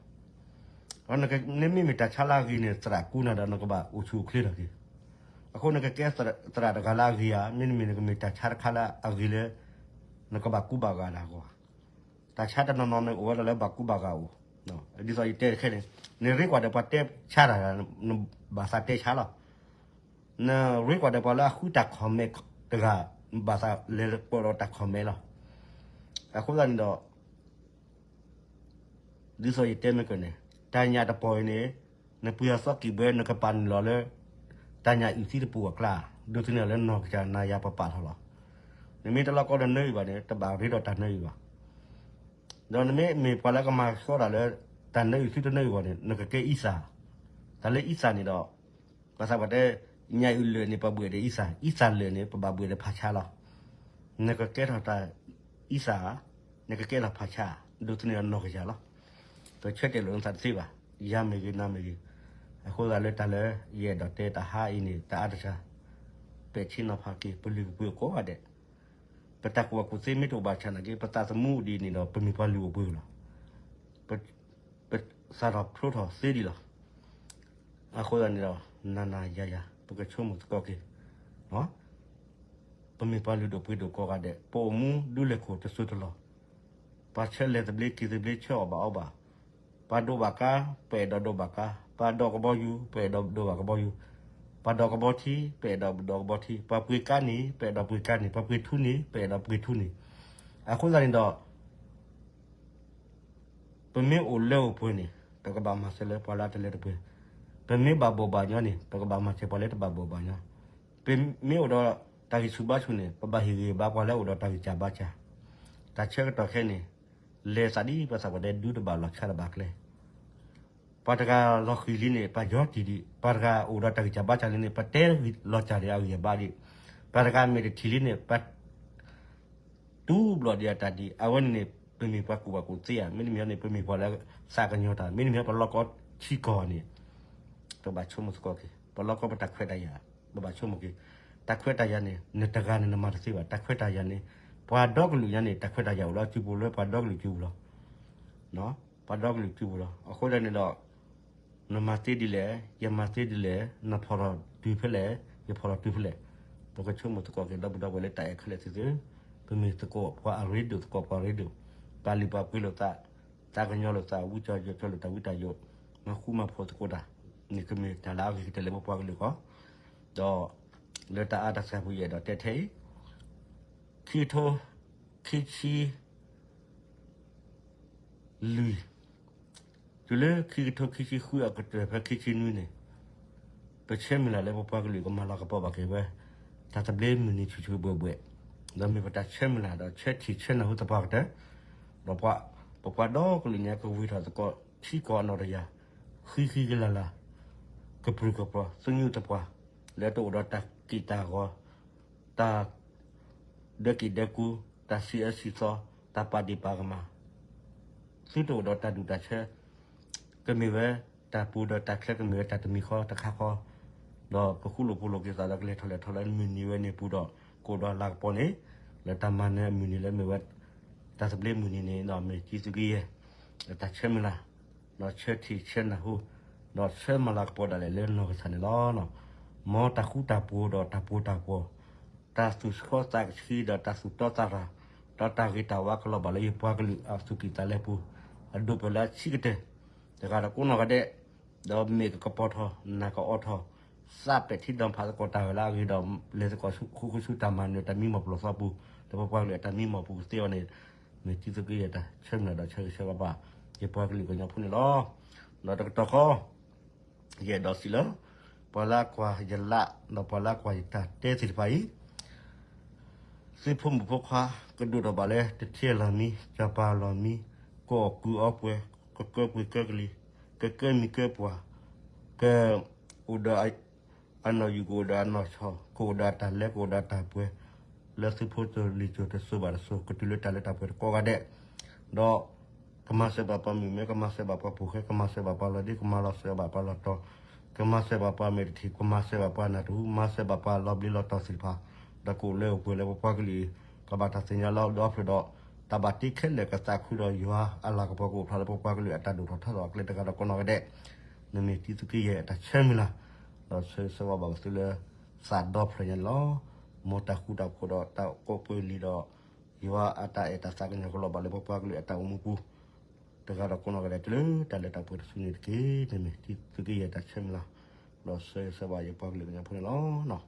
နမ့မ့ၢ်တၢ်ဆါလၢအဂ့ၤန့ၣ် သရၣ်ကူနၤဒီးနကဘၣ်အိၣ်ဆူၣ်အိၣ်ချ့ထီၣ်က့ၤ, အဃိနကကဲသရၣ်တဂၤလၢအဂ့ၤဧါ, မ့တမ့ၢ်နကမ့ၢ်တၢ်ဆါတခါလၢအဂ့ၤလၢ နကဘၣ်ကူဘၣ်ဂာ်ဒၣ်အဂီၢ်ဧါ. တၢ်ဆါတနီၤနီၤန့ၣ်အိၣ်ဝဲဒၣ်လၢဘၣ်ကူဘၣ်ဂာ်အိၣ်, ဒ်သိးယတဲတခဲန့ၣ်, နရ့ကွၢ်ဒီးပှၤတဲဆါတၢ်, နဘၣ်သးတဲဆါလီၤ. နရ့ကွၢ်ဒီးပှၤလၢအဃုတၢ် comment တဂၤ, ဘၣ်သးလဲၤကွၢ်ဒီးတၢ် comment လီၤ. အဃိသတးန့ၣ်ဒီး ဒ်သိးယတဲမ့ၢ်ကန့ၣ်, တၢ်ညၣ်တပီၢ်အံၤန့ၣ်, နပှ့ၤအသီကံၢ်ဘှဲ နကပာ်နုာ်လီၤလၢ တၢ်ညၣ်အုၣ်သံတပူၤအကျါ, ဒိးသန့ၤလၢနီၢ်ကစၢ်နၤယၤပပာ်ထီၣ်လီၤ. နမ့ၢ်တလီၢ်ကီဒီးနၢအုၣ်ဘၣ်န့ၣ် တဘၣ်ရ့ဒီးတၢ်နၢအုၣ်ဘၣ်. ဒီးနမ့ၢ်မ့ၢ်ပှၤလၢကမၤဆှီတၢ်လၢ တၢ်နၢအုၣ်သုတနၢအုၣ်ဘၣ်န့ၣ် နကကဲအံသၣ်, တၢ်လၢအံသၣ်န့ၣ်ဒီး ပှၤသးပှၢ်တဲ, ညၣ်အုၣ်လၢာ်န့ၣ် ပဘှဲးဒီးအံသၣ်, အံသၣ်လၢာ်န့ၣ် ပဘၣ်ဘှဲးဒီးဖးဆါလီၤ. နကကဲထီၣ်တၢ်အံသၣ်, နကကဲထီၣ်ဖးဆါ, ဒိးသန့ၤအနီၢ်ကစၢ်လီၤ. ပဆၢတဲာ်လိာ်နသးတသ့ဘၣ်, ယၤမ့ၢ်ဂ့ၤ နၤမ့ၢ်ဂ့ၤ. အဃိသတးလၢတၢ်လၢယအဲၣ်ဒိးတဲတဟါအံၤန့ၣ် တအါတစှၤ, ပဲာ်ထံနီၤဖးက့ၤ ပလုၢ်ပပှ့ၤကိးဂၤဒဲး, ပတၢ်ကူၣ်ဘၣ်ကူၣ်သ့မ့ၢ်တအိၣ်ဘၣ်ဆၣ်နာ်က့ ပသးသမူအိၣ်ဒ်န့ၣ်ဒီး ပမ့ၢ်ပှၤလုၢ်အိၣ်ပှ့ၤလီၤ. ပ ပသးထီၣ်ဖျိထီၣ်သ့ဒံးလီၤ. အဃိသတးန့ၣ်ဒီး နၤနၤယၤယၤ ပကဆိကမိၣ်သကိးက့ၤ, ပမ့ၢ်ပှၤလုၢ်ဒိၣ်ပှ့ၤဒိၣ်ကိးဂၤဒဲး, ပအိၣ်မူဒုးလဲၤခိၣ်တစိၢ်တလီၢ်, ပှၤဆၢလဲၤသဘျ့က့ၤသဘျ့ ဆၢအီၣ်ဘၣ်အီဘၣ်, ပှၤဒိးဘၣ်ကါ ပအဲၣ်ဒိးဒိးဘၣ်ကါ, ပှၤဒိးကဘီယူၤ ပအဲၣ်ဒိးဒိးဘၣ်ကဘီယူၤ, ပှၤဒိးကဘီထံ ပအဲၣ်ဒိးဒိးကဘီထံ, ပှၤပှ့ၤကါန့ၣ် ပအဲၣ်ဒိးပှ့ၤကါန့ၣ်, ပှၤပှ့ၤထူန့ၣ် ပအဲၣ်ဒိးပှ့ၤထူန့ၣ်. အဃိသတးန့ၣ်ဒီး ပမ့ၢ်အိၣ်လၢအိၣ်ပှဲၤန့ၣ် ပကဘၣ်မၤစၢၤလၢပှၤလၢအတလၢတပှဲၤ, ပမ့ၢ်ဘၣ်ဘီၣ်ဘၣ်ညီန့ၣ် ပကဘၣ်မၤစၢၤပှၤလၢတဘၣ်ဘီၣ်ဘၣ်ညီ, ပမ့ၢ်အိၣ်ဒီးတၢ်ဂံၢ်ဆူၣ်ဘါဆူၣ်န့ၣ် ပဘၣ်ဟ့ၣ်ဂံၢ်ဟ့ၣ်ဘါပှၤလၢအအိၣ်ဒီးတၢ်ဂံၢ်စၢ်ဘါစၢ်. တၢ်ဆၢကတီၢ်ခဲအံၤန့ၣ် လဲၤသးဒ်ပှၤသးပှၢ်တဲ ဒူတဘၣ်လီၢ်ဆါတဘၣ်ကျဲ ပှၤတဂၤလီၤဃံၤလံန့ၣ် ပှၤယီၤတံၢ်ဒံး, ပှၤတဂၤအိၣ်ဒီးတၢ်ဂံၢ်စၢ်ဘါစၢ်လံန့ၣ် ပတဲလီၤစၢ်ဒီးအဂံၢ်အဘါဒံး, ပှၤတဂၤမ့ၢ်တထံၣ်လံန့ၣ် ပှၤတူၢ်ဘျီၣ်ဒံးအတၢ်ဒံး. အဝဲန့ၣ်န့ၣ် ပမ့ၢ်ပှၤကူၣ်ဘၣ်ကူၣ်သ့ဧါ, မ့တမ့ၢ်န့ၣ် ပမ့ၢ်ပှၤလၢသးကညီၤတၢ်, မ့တမ့ၢ်ပလီၢ်ကီထံကီၢ်န့ၣ် ပဘၣ်ဆိကမိၣ်သကိးက့ၤ, ပလီၢ်ကီပတၢ်ခွဲးတၢ်ယာ် ပဘၣ်ဆိကမိၣ်က့ၤ. တၢ်ခွဲးတၢ်ယာ်န့ၣ် နတဂၤန့ၣ်နမၤတသ့ဘၣ်. တၢ်ခွဲးတၢ်ယာ်န့ၣ် ပှၤဒီကလုာ်ညါန့ၣ် တၢ်ခွဲးတၢ်ယာ်အိၣ်လၢစုပူၤလၢပှၤဒီကလုာ်စုပူၤလီၤ. ပှၤဒီကလုာ်စုပူၤလီၤ. အဃိသတးန့ၣ်ဒီး နမၤသ့ဒ်လဲၣ်, ယမၤသ့ဒ်လဲၣ်, နဖီၣ်ထီၣ်တုၤဖဲလဲၣ်, ယဖီၣ်ထီၣ်တုၤဖဲလဲၣ်, ပကဆိကမိၣ်သကိးက့ၤ ဒီပုၢ်ဒီဝဲၢ်လၢတၢ်အဲၣ်ခဲလၢာ်သ့ၣ်ဧၢ, ပမ့ၢ်သကိးပှၤအရ့ဒိၣ် သကိးပှၤအရ့ဒိၣ်, ပာ်လုၢ်ပာ်ပှ့ၤလိာ်သး, သးကညီၤလိာ်သး, ဝံကၠီယီၤကၠီလိာ်သး, ဝံတၢ်ယိာ်, မၤဃူမၤဖိးသကိးတၢ်, န့ၣ်ကမ့ၢ်တၢ်လၢအဂ့ၤကတၢၢ်လၢပပှၤကလုာ်အဂီၢ်, ဒီးလၢတၢ်အါတၢ်စှၤပူၤ ယအဲၣ်ဒိးတဲထဲအံၤ, ခံကထိ ခံဆံ လွံၢ်, တုၤလၢခံကထိခံဆံဃုအကတၢၢ်ဖဲခံဆံနွံန့ၣ်, ပဆၢမုၢ်လၢ်လၢပပှၤကလုာ်ကမၤလၤကပီၤဘၣ်က့ၤဝဲ တၢ်သဘျ့မုၢ်နံၤဆူၣ်ဆူၣ်ဘှဲၣ်ဘှဲၣ်, ဒီးမ့ၢ်ပတၢ်ဆၢမုၢ်လၢ်ဒီးဆၢထံၣ်ဆၢနၢ်ဟူသပှၢ်ကတၢၢ်, ဒီးပပှၤဒီကလုာ်ညါကဝံၤထီၣ်သကိးထံကီၢ်အနီၢ်တယၢ်, ဃံဃံကလၤလၤ, ကပြုၢ်ကပြီၤ သုညိၣ်သပှၢ်, လၢတအိၣ်ဒီးတၢ်က့ၣ်တၢ်ဂီၤ, တၢ် ဒၢက့ၣ်ဒၢကူ, တၢ်စံးအၢစံးသီ, တၢ်ပာ်ဒ့ၣ်ပာ်ကမၣ်, သုတအိၣ်ဒီးတၢ်ဒူၣ်တၢ်ဆၢ, ကမ့ၢ်ဝဲတၢ်ပူၤဒီးတၢ်ချၢ ကမ့ၢ်ဝဲတၢ်တမံၤဃီတခါဃီ, ဒီးကဃူလိာ်ဖိးလိာ်က့ၤသးဒီးကလဲၤထီၣ်လဲၤထီလၢမုၢ်နံၤဝဲန့ၣ်ပူၤဒီး ကအိၣ်ဒီးလၤကပီၤန့ၣ်, လၢတၢ်မၤနၢၤအမုၢ်နံၤလၢမ့ၢ်ဝဲ တၢ်သဘျ့မုၢ်နံၤန့ၣ် မ့ၢ်ကံသုးက့ယဲၢ် တၢ်ဆၢမုၢ်လၢ်, ဒီးဆၢထံၣ်ဆၢနၢ်ဟူ, ဒီးဆၢမၤလၤကပီၤဒၣ်လဲာ်လၢနီၢ်ကစၢ်န့ၣ်လီၤ. မ်တၢ်ဃူတၢ်ဖိးဒီးတၢ်ပီၤတၢ်ပီၤ, တၢ်သူၣ်ဆှီသးကဆှံဒီးတၢ်သူၣ်တီသးရၤ, ဒီးတၢ်ဂ့ၤတၢ်ဝါကလီၤဘၣ်လၢယပှၤကလုာ်အသူၣ်ကံၢ်သးလဲပူၤ, အဒိၣ်ပၢၢ်လၢအဆံးကတၢၢ်, တဂၤဒီးကိးနီၢ်ဂၤဒဲး, ဒီးမ့ၢ်ကကပီၤထီၣ် နၢ်ကအိးထီၣ်, သးပဲာ်ထံနီၤဖးသကိးတၢ်ဂဲၤလၢအဂ့ၤဒီး လဲၤသကိးဃူဃူဆူတၢ်မၤနၢၤတၢ်မံမီၢ်ပလီၢ်သီပူၤ, ဒီးပပှၤကလုာ်အတၢ်မံမီၢ်ပူၤကသ့အီၤန့ၣ်, မ့ၢ်ကံသုးက့ယဲၢ်တၢ်ဆၢမုၢ်လၢ်ဒီးဆၢဂ့ၤဆၢဝါဘၣ် ယပှၤကလုာ်ကညီဖိန့ၣ်လီၤ. ဒီးတကတီၢ်ဃီ ယအဲၣ်ဒိးစံးလၢ ပှၤလၢကွၢ်ယလၢ ဒီးပှၤလၢကွၢ်ယတၢ်တဲသ့ၣ်တဖၣ်အံၤ, သုဖိမုၣ်ဖိခွါ ကဒိၣ်ထီၣ်ဘၣ်လၢ တထံအလီၢ်မံ, စီၤပၤအလီၢ်မံ, ကအီၣ်ကုၢ်အီပှဲၤ, ကကၢပှ့ၤကၢကလံၤ, ကကၢမံၤကၢပှၢ်, ကအိၣ်ဒီးအနီၢ်ယူၢ် ကအိၣ်ဒီးအနီၢ်ဆီၣ်, ကအိၣ်ဒီးအတၢ်လဲၤ ကအိၣ်ဒီးအတၢ်ပှဲၤ, လၢသုဖိတလံၤစိၤတစိၤဘၣ်တစိၤ ကတုၤလၢတၢ်လၢတၢ်ပှဲၤတကိးဂၤဒဲး, ဒီး ကမၤစၢၤဘၣ်ပှၤမုၣ်မဲ, ကမၤစၢၤဘၣ်ပှၤပိာ်ဃဲ, ကမၤစၢၤဘၣ်ပှၤလီၤဒ့, ကမၤလီၤစၢၤဘၣ်ပှၤလီၤတီၤ, ကမၤစၢၤဘၣ်ပှၤမဲာ်တထံၣ်, ကမၤစၢၤဘၣ်ပှၤနၢ်တဟူ, မၤစၢၤဘၣ်ပှၤလီၤဘျ့လီၤတီၤသ့ၣ်တဖၣ်, ဒီးကအိၣ်လၢအိၣ်ပှဲၤလၢပပှၤကလုာ်အံၤ ကဘၣ်တၢ်သ့ၣ်ညါလီၤဒုးအီၣ်ဖျဲၣ်ဒီး တၢ်ဘၣ်တ့ခဲလၢာ်ကသးခုဒီးယွၤအလၤကပီၤကအိၣ်ဖျါလၢပပှၤကလုာ်အတၢ်ဒိၣ်ထီၣ်ထီထီၣ်အကျဲတဂၤဒီးကိးနီၢ်ဂၤဒဲး, မ့မ့ၢ်တံၤသကိးယဲၢ်အတၢ်ဆၢမုၢ်လၢ်, ဒီးဆၢဂ့ၤဆၢဝါဘၣ်ပသုလၢ သးဒီဖျၢၣ်ညါန့ၣ်လီၤ. မ်တၢ်ဃူတၢ်ဖိးဒီးတၢ်ကိးပှဲၤလံဒီး ယွၤအတၢ်အဲၣ်တၢ်သးကညီၤကလီၤဘၣ်လၢပပှၤကလုာ်အတၢ်အိၣ်မူပူၤ တဂၤဒီးကိးနီၢ်ဂၤဒဲး တုၤလၢတၢ်လၢတၢ်ပှဲၤတစုန့ၣ်တက့ၢ်. မ့မ့ၢ်တံၤသကိးယဲၢ်တၢ်ဆၢမုၢ်လၢ်, ဒီးဆၢဂ့ၤဆၢဝါယပှၤကလုာ်ကညီဖိန့ၣ်လီၤ.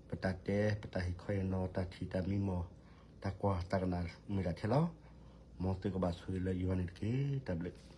ပတၢ်တဲ ပတၢ်ဟ့ၣ်ခီဟ့ၣ်နီၤ တၢ်ထံၣ်တၢ်မံမီၢ် တၢ်ကွၢ်တၢ်ကနၣ်မ့ၢ်တၢ်ထဲလီၤ. မ်သုကဘၣ်ဆိၣ်ဂ့ၤလၢယွၤန့ၣ်တက့ၢ်. တၢ်ဘျုး